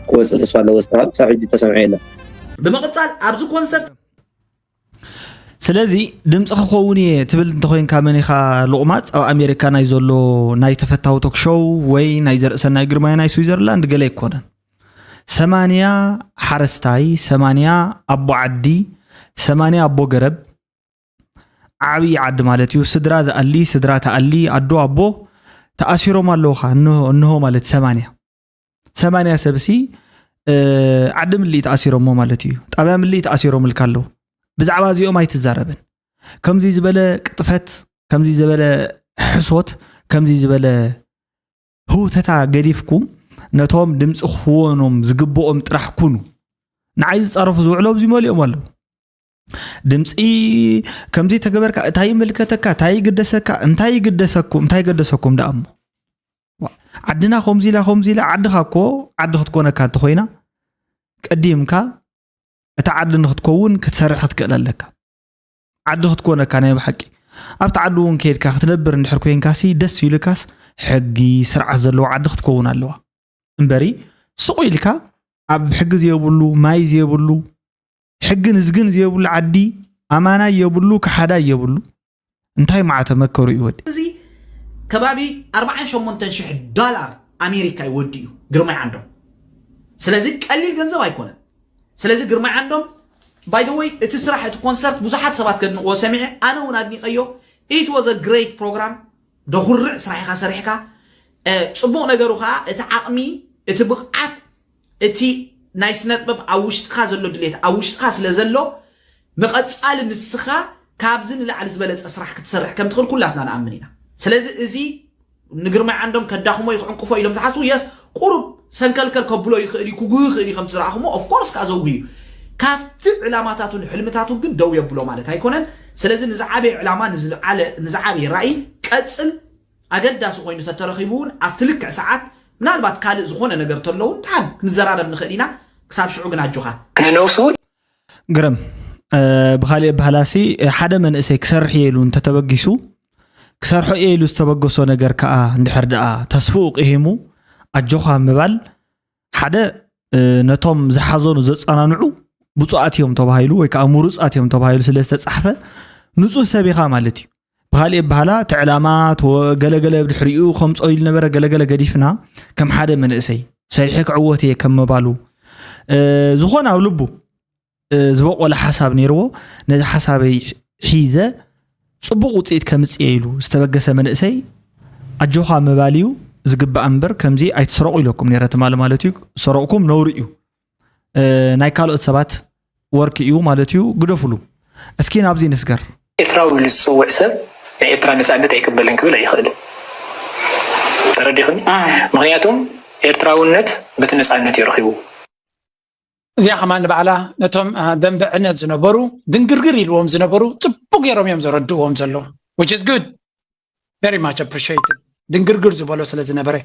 ክወፅእ ተስፋ ኣለዎ ዝተባሃሉ ክሳብ ሕጂ ዝተሰምዐ የለን። ብምቕፃል ኣብዚ ኮንሰርት ስለዚ ድምፂ ክኸውን እየ ትብል እንተኮይንካ መን ኢኻ ሉቕማፅ ኣብ ኣሜሪካ ናይ ዘሎ ናይ ተፈታዊ ቶክሾው ወይ ናይ ዘርእሰናይ ግርማይ ናይ ስዊዘርላንድ ገለ ኣይኮነን ሰማንያ ሓረስታይ ሰማንያ ኣቦ ዓዲ ሰማንያ ኣቦ ገረብ ዓብዪ ዓዲ ማለት እዩ ስድራ ዝኣሊ ስድራ ተኣሊ ኣዶ ኣቦ ተኣሲሮም ኣለዉ ኸዓ፣ እንሆ፣ እንሆ ማለት ሰማንያ። ሰማንያ ሰብ ሲ፣ እ፣ ዓዲ ምልኢ ተኣሲሮሞ ማለት እዩ። ጣብያ ምልኢ ተኣሲሮምልካ ኣለዉ። ብዛዕባ እዚኦም ኣይትዛረብን። ከምዚ ዝበለ ቅጥፈት፣ ከምዚ ዝበለ ሕሶት፣ ከምዚ ዝበለ ህውተታ ገዲፍኩም፣ ነቶም ድምፂ ክህወኖም ዝግብኦም ጥራሕ ኩኑ። ንዓይ ዝፃረፉ ዝውዕሉ ኣብዚ መሊኦም ኣለዉ። ድምፂ ከምዚ ተገበርካ፣ እንታይ ይምልከተካ፣ እንታይ ይግደሰካ፣ እንታይ ይግደሰኩም፣ እንታይ ይገደሰኩም ደኣ እሞ? ዋ፣ ዓድና ከምዚ ኢላ፣ ከምዚ ኢላ፣ ዓድኻ እኮ ዓዲ ክትኮነካ እንተኾይና፣ ቀዲምካ እታ ዓዲ ንክትከውን ክትሰርሕ ክትክእል ኣለካ። ዓዲ ክትኮነካ ናይ ብሓቂ። ኣብቲ ዓዲ እውን ከይድካ ክትነብር እንድሕር ኮይንካሲ፣ ደስ ኢሉካስ፣ ሕጊ፣ ስርዓት ዘለዎ ዓዲ ክትከውን ኣለዋ። እምበሪ፣ ስቕ ኢልካ ኣብ ሕጊ ዘየብሉ፣ ማይ ዘየብሉ፣ ሕግን እዝግን ዘየብሉ ዓዲ፣ ኣማናይ የብሉ፣ ከሓዳይ የብሉ። እንታይ መዓተ መከሩ እዩ ወዲ? እዚ ከባቢ ኣርባዓን ሸሞንተን ሽሕ ዶላር ኣሜሪካ ይወዲ እዩ ግርማይ ዓንዶም። ስለዚ ቀሊል ገንዘብ ኣይኮነን። ስለዚ ግርማይ ዓንዶም፣ by the way፣ እቲ ስራሕ፣ እቲ ኮንሰርት ብዙሓት ሰባት ከድንቕዎ ሰሚዐ፣ ኣነ እውን ኣድኒቐዮ። It was a great program። ደኹርዕ ስራሕ ኢኻ ሰሪሕካ። እ፣ ጽቡቕ ነገሩ ከዓ እቲ ዓቕሚ፣ እቲ ብቕዓት፣ እቲ ናይ ስነ ጥበብ ኣብ ውሽጥኻ ዘሎ ድሌት ኣብ ውሽጥኻ ስለ ዘሎ፣ መቐጻሊ ንስኻ ካብዚ ንላዕሊ ዝበለጸ ስራሕ ክትሰርሕ ከም ትኽእል ኩላትና ንኣምን ኢና። ስለዚ እዚ ንግርማይ ዓንዶም ከዳኽሞ እዩ፣ ክዕንቅፎ ኢሎም ዝሓስቡ፣ የስ፣ ቁሩብ ሰንከልከል ከብሎ ይኽእል እዩ፣ ክጉህ ይኽእል እዩ፣ ከምቲ ዝረኣኹሞ፣ of course፣ ከኣ ዘጉህ እዩ። ካብቲ ዕላማታቱን ሕልምታቱን ግን ደው የብሎ ማለት ኣይኮነን። ስለዚ ንዝዓበየ ዕላማ፣ ንዝዓለ-፣ ንዝዓበየ ራእይ ቀጽል። ኣገዳሲ ኮይኑ ተተረኺቡ እውን ኣብቲ ልክዕ ሰዓት፣ ምናልባት ካልእ ዝኾነ ነገር ተሎ እውን ደሓን ክንዘራረብ ንኽእል ኢና። ክሳብ ሽዑ ግን ኣጆኻ። ንነብሱ እውን ግርም፣ እ፣ ብኻሊእ ኣበሃህላሲ፣ ሓደ መንእሰይ ክሰርሕ እየ ኢሉ እንተተበጊሱ፣ ክሰርሖ እየ ኢሉ ዝተበገሶ ነገር ከኣ እንድሕር ደኣ ተስፍኡ ቂሂሙ፣ ኣጆኻ ምባል፣ ሓደ፣ እ፣ ነቶም ዝሓዘኑ ዘጸናንዑ ብፁዓት እዮም ተባሂሉ ወይ ከኣ ምሩጻት እዮም ተባሂሉ ስለ ዝተጻሕፈ፣ ንጹህ ሰብ ኢኻ ማለት እዩ። ብኻሊእ ኣበሃህላ፣ እቲ ዕላማ፣ እቲ ወ-፣ ገለገለ ብድሕሪኡ ከምጽኦ ኢሉ ነበረ፣ ገለገለ ገዲፍና፣ ከም ሓደ መንእሰይ፣ ሰሪሐ ክዕወት እየ ከም ምባሉ፣ እ፣ ዝኾነ ኣብ ልቡ፣ እ፣ ዝበቆለ ሓሳብ ነይርዎ፣ ነዚ ሓሳበይ ሒዘ ጽቡቕ ውጽኢት ከምጽእ እየ ኢሉ ዝተበገሰ መንእሰይ፣ ኣጆኻ ምባል እዩ ዝግባእ እምበር፣ ከምዚ ኣይትስረቑ ኢለኩም ነይረ ትማሊ ማለት እዩ። ሰረቕኩም ነውሪ እዩ። እ፣ ናይ ካልኦት ሰባት ወርኪ እዩ ማለት እዩ። ግደፉሉ። እስኪ ናብዚ ንስገር። ኤርትራዊ ኢሉ ዝጽውዕ ሰብ ናይ ኤርትራ ነጻነት ኣይቅበልን ክብል ኣይኽእልን። ተረዲኹኒ? ምኽንያቱም ኤርትራውነት በቲ ነጻነት እዩ ረኺቡ። እዚኣ ከማን ንባዕላ ነቶም፣ አ፣ ደንበ ዕነት ዝነበሩ፣ ድንግርግር ኢልዎም ዝነበሩ ጽቡቕ ገይሮም እዮም ዘረድእዎም ዘለዉ። Which is good. Very much appreciated. ድንግርግር ዝበሎ ስለ ዝነበረ።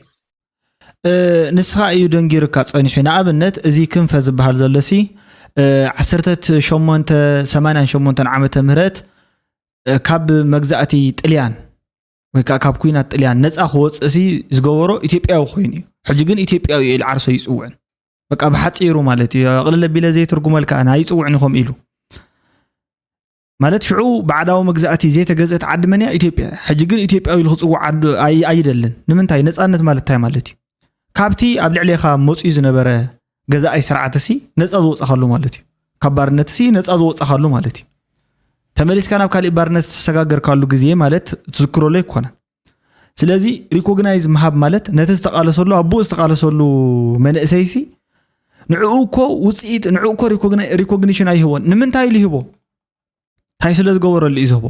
እ፣ ንስኻ እዩ ደንጊሩካ ጸኒሑ። ንኣብነት፣ እዚ ክንፈ ዝበሃል ዘሎሲ፣ እ፣ ዓሰርተ ሸሞንተ ሰማንያን ሸሞንተን ዓመተ ምህረት፣ እ፣ ካብ መግዛእቲ ጥልያን ወይ ከኣ ካብ ኲናት ጥልያን ነጻ ክወጽእሲ ዝገበሮ ኢትዮጵያዊ ኮይኑ እዩ። ሕጂ ግን ኢትዮጵያዊ እዩ ኢሉ ዓርሶ ይጽውዕን። በቃ ብሓጺሩ ማለት እዩ። ኣቕልል ኣቢለ ዘይትርጉመልካ ኣነ ኣይጽውዕን እዩ ከምኡ ኢሉ። ማለት ሽዑ ባዕዳዊ መግዛእቲ ዘይተገዝአት ዓዲ መን እያ? ኢትዮጵያ። ሕጂ ግን ኢትዮጵያዊ ኢሉ ክጽዋዕ ዓዱ ኣይ-፣ ኣይደልን። ንምንታይ? ነጻነት ማለት እንታይ ማለት እዩ? ካብቲ ኣብ ልዕሌኻ መጺኡ ዝነበረ ገዛኣይ ስርዓትሲ ነጻ ዝወጻኻሉ ማለት እዩ። ካብ ባርነትሲ ነጻ ዝወጻኻሉ ማለት እዩ። ተመሊስካ ናብ ካሊእ ባርነት ዝተሰጋገርካሉ ግዜ ማለት ትዝክረሉ ኣይኮነን። ስለዚ ሪኮግናይዝ ምሃብ ማለት ነቲ ዝተቓለሰሉ፣ ኣቦኡ ዝተቓለሰሉ መንእሰይሲ ንዕኡ እኮ ውጽኢት፣ ንዕኡ እኮ ሪኮግና-፣ ሪኮግኒሽን ኣይህቦን። ንምንታይ ኢሉ ይህቦ? እንታይ ስለ ዝገበረሉ እዩ ዝህቦ?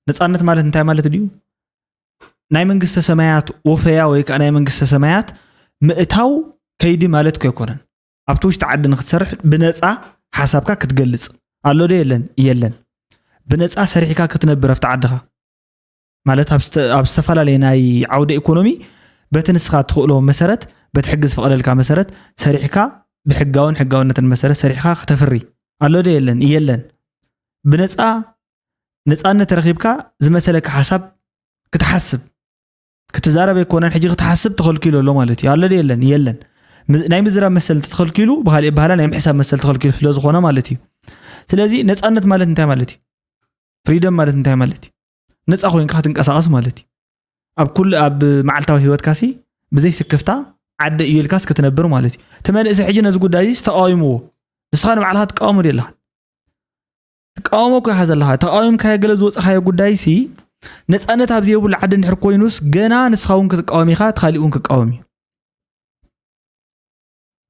ነጻነት ማለት እንታይ ማለት ድዩ? ናይ መንግስተ ሰማያት ወፈያ ወይ ከኣ ናይ መንግስተ ሰማያት ምእታው ከይዲ ማለት እኮ ኣይኮነን። ኣብቲ ውሽጢ ዓዲ ንክትሰርሕ ብነጻ ሓሳብካ ክትገልጽ ኣሎ ዶ የለን? የለን። ብነጻ ሰሪሕካ ክትነብር ኣብቲ ዓድኻ ማለት ኣብ ዝተ-፣ ኣብ ዝተፈላለየ ናይ ዓውደ ኢኮኖሚ በቲ ንስኻ እትኽእሎ መሰረት፣ በቲ ሕጊ ዝፈቐደልካ መሰረት ሰሪሕካ ብሕጋውን ሕጋውነትን መሰረት ሰሪሕካ ክተፍሪ ኣሎ ዶ የለን? የለን። ብነጻ ነጻነት ረኺብካ ዝመሰለካ ሓሳብ ክትሓስብ፣ ክትዛረብ ኣይኮነን፣ ሕጂ ክትሓስብ ተኸልኪሉ ኣሎ ማለት እዩ። ኣሎ ዶ የለን? የለን። ም-፣ ናይ ምዝራብ መሰል ተኸልኪሉ፣ ብኻሊእ ኣበሃህላ ናይ ምሕሳብ መሰል ተኸልኪሉ ስለ ዝኾነ ማለት እዩ። ስለዚ ነጻነት ማለት እንታይ ማለት እዩ? ፍሪደም ማለት እንታይ ማለት እዩ? ነጻ ኮይንካ ክትንቀሳቐስ ማለት እዩ። ኣብ ኩሉ፣ ኣብ መዓልታዊ ህይወትካሲ ብዘይ ስክፍታ ዓደ እዩ ኢልካስ ክትነብር ማለት እዩ። እቲ መንእሰይ ሕጂ ነዚ ጉዳይ እዚ ተቃዊምዎ። ንስኻ ንባዕልኻ ትቃወሞ ዶ ኣለኻ? ትቃወሞ እኮ ኢኻ ዘለኻ። ተቃዊምካዮ ገለ ዝወጻኻዮ ጉዳይሲ ነፃነት ኣብ ዘይብሉ ዓዲ እንድሕር ኮይኑስ ገና ንስኻ እውን ክትቃወም ኢኻ፣ እቲ ካሊእ እውን ክቃወም እዩ።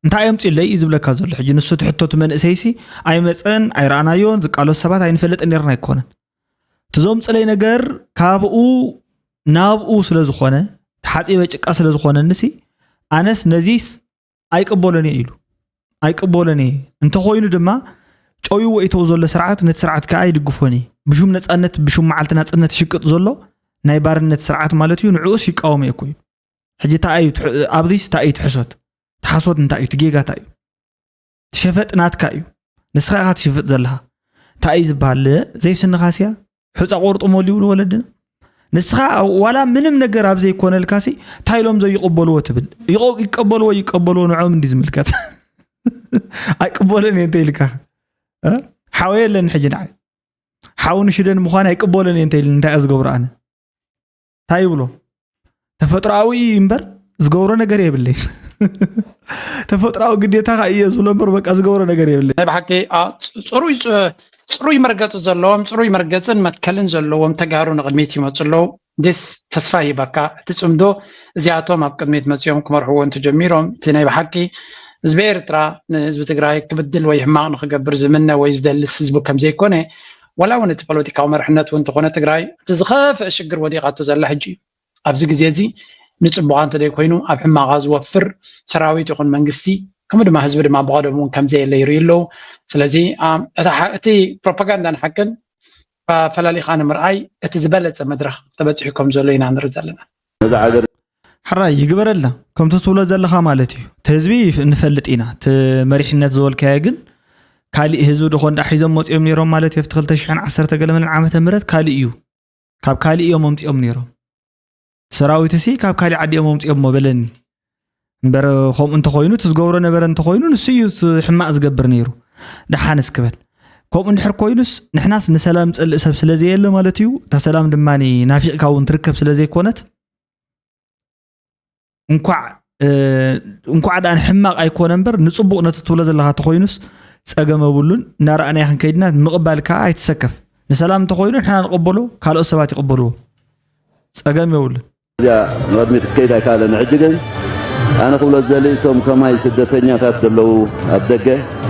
እንታይ ኣምፅለይ እዩ ዝብለካ ዘሎ። ሕጂ ንሱ ትሕቶ እቲ መንእሰይሲ ኣይመፀን፣ ኣይረኣናዮን፣ ዝቃለሱ ሰባት ኣይንፈልጥን ነርና ኣይኮነን። እቲ ዘምፅለይ ነገር ካብኡ ናብኡ ስለ ዝኾነ፣ ተሓፂበ ጭቃ ስለ ዝኾነንሲ፣ ኣነስ ነዚስ ኣይቅበሎን እየ ኢሉ። ኣይቅበሎን እየ። እንተኾይኑ ድማ ጨውይዎ ኢተው ዘሎ ስርዓት፣ ነቲ ስርዓት ከዓ ኣይድግፎን እየ። ብሹም ነፃነት፣ ብሹም መዓልቲ ናፅነት ሽቅጥ ዘሎ ናይ ባርነት ስርዓት ማለት እዩ። ንዕኡስ ይቃወም እየ እኮ ኢሉ። ሕጂ እንታይ እዩ ትሕ-፣ ኣብዚስ እንታይ እዩ ትሕሶት? ትሓሶት እንታይ እዩ? ትጌጋ እንታይ እዩ? ትሸፈጥ ናትካ እዩ። ንስኻ ኢኻ ትሽፍጥ ዘለኻ። እንታይ እዩ ዝበሃል? ዘይስንኻስያ ሑፃ ቆርጥሞሉ ይብሉ ወለድና። ንስኻ ዋላ ምንም ነገር ኣብ ዘይኮነልካሲ እንታይ ኢሎም ዘይቕበልዎ ትብል? ይቐ-፣ ይቀበልዎ ይቀበልዎ ንዖም እንዲ ዝምልከት። ኣይቅበልን እየ እንተ ኢልካ። እ? ሓወ የለን ሕጂ ንዓይ። ሓው ንሽደን ምዃን ኣይቅበልን እየ እንተ ኢልን እንታይ እየ ዝገብሮ ኣነ? እንታይ ይብሎ? ተፈጥሮኣዊ እዩ እምበር ዝገብሮ ነገር የብለይን። ተፈጥሮኣዊ ግዴታ ኸዓ እየ ዝብሎ እምበር በቃ ዝገብሮ ነገር የብለይን። ናይ ብሓቂ፣ አ፣ ጽ-፣ ጽሩይ፣ ጽ-፣ ጽሩይ መርገጺ ዘለዎም፣ ጽሩይ መርገጽን መትከልን ዘለዎም ተጋሩ ንቕድሚት ይመጹ ኣለዉ። ጀስ ተስፋ ይህበካ። እቲ ጽምዶ እዚኣቶም ኣብ ቅድሚት መጺኦም ክመርሕዎ እንተጀሚሮም፣ እቲ ናይ ብሓቂ ህዝቢ ኤርትራ ንህዝቢ ትግራይ ክብድል ወይ ሕማቕ ንኽገብር ዝምነ ወይ ዝደልስ ህዝቢ ከም ዘይኮነ፣ ዋላ እውን እቲ ፖለቲካዊ መርሕነት እውን እንተኾነ ትግራይ፣ እቲ ዝኸፍአ ሽግር ወዲቓቶ ዘላ ሕጂ እዩ። ኣብዚ ግዜ እዚ ንጽቡቓ እንተደይኮይኑ ኣብ ሕማቓ ዝወፍር ሰራዊት ይኹን መንግስቲ፣ ከምኡ ድማ ህዝቢ ድማ ብቐደሙ እውን ከም ዘየለ ይርእዩ ኣለዉ። ስለዚ፣ ኣም፣ እታ ሓ-፣ እቲ ፕሮፓጋንዳን ሓቅን ኣፈላሊኻ ንምርኣይ እቲ ዝበለጸ መድረኽ ተበጺሑ ከም ዘሎ ኢና ንርኢ ዘለና። ነዛ ሃገር ሕራይ ይግበረልና። ከምቲ ትብሎ ዘለኻ ማለት እዩ። እቲ ህዝቢ ይፍ-፣ ንፈልጥ ኢና። እቲ መሪሕነት ዝበልካዮ ግን ካሊእ ህዝቢ ዶ ኮንዳ ሒዞም መጺኦም ነይሮም ማለት እዩ። ኣብቲ ክልተ ሽሕን ዓሰርተ ገለመለን ዓመተ ምህረት ካሊእ እዩ። ካብ ካሊእ እዮም ኣምጺኦም ነይሮም። ሰራዊትሲ ካብ ካሊእ ዓዲ እዮም ኣምጺኦሞ በለኒ። እምበር ከምኡ እንተኾይኑ፣ እቲ ዝገብሮ ነበረ እንተኾይኑ፣ ንሱ እዩ እቲ ሕማቕ ዝገብር ነይሩ። ደሓን እስኪ በል። ከምኡ እንድሕር ኮይኑስ፣ ንሕናስ ንሰላም ዝጸልእ ሰብ ስለ ዘየለ ማለት እዩ። እታ ሰላም ድማ ናፊቕካ እውን ትርከብ ስለ ዘይኮነት፣ እንኳዕ፣ እ፣ እንኳዕ ደኣ ንሕማቕ ኣይኮነ እምበር፣ ንጽቡቕ ነቲ ትብሎ ዘለኻ እንተኾይኑስ ጸገም የብሉን። እናረኣናዮ ክንከይድ ኢና፣ ምቕባል ከኣ ኣይትሰከፍ። ንሰላም እንተኾይኑ ንሕና ንቕበሎ፣ ካልኦት ሰባት ይቕበልዎ። ጸገም የብሉን። እዚኣ ንቕድሚት ክትከይድ ኣይከኣለን። ሕጂ ግን ኣነ ክብሎ ዝደሊ፣ እቶም ከማይ ስደተኛታት ዘለዉ ኣብ ደገ፣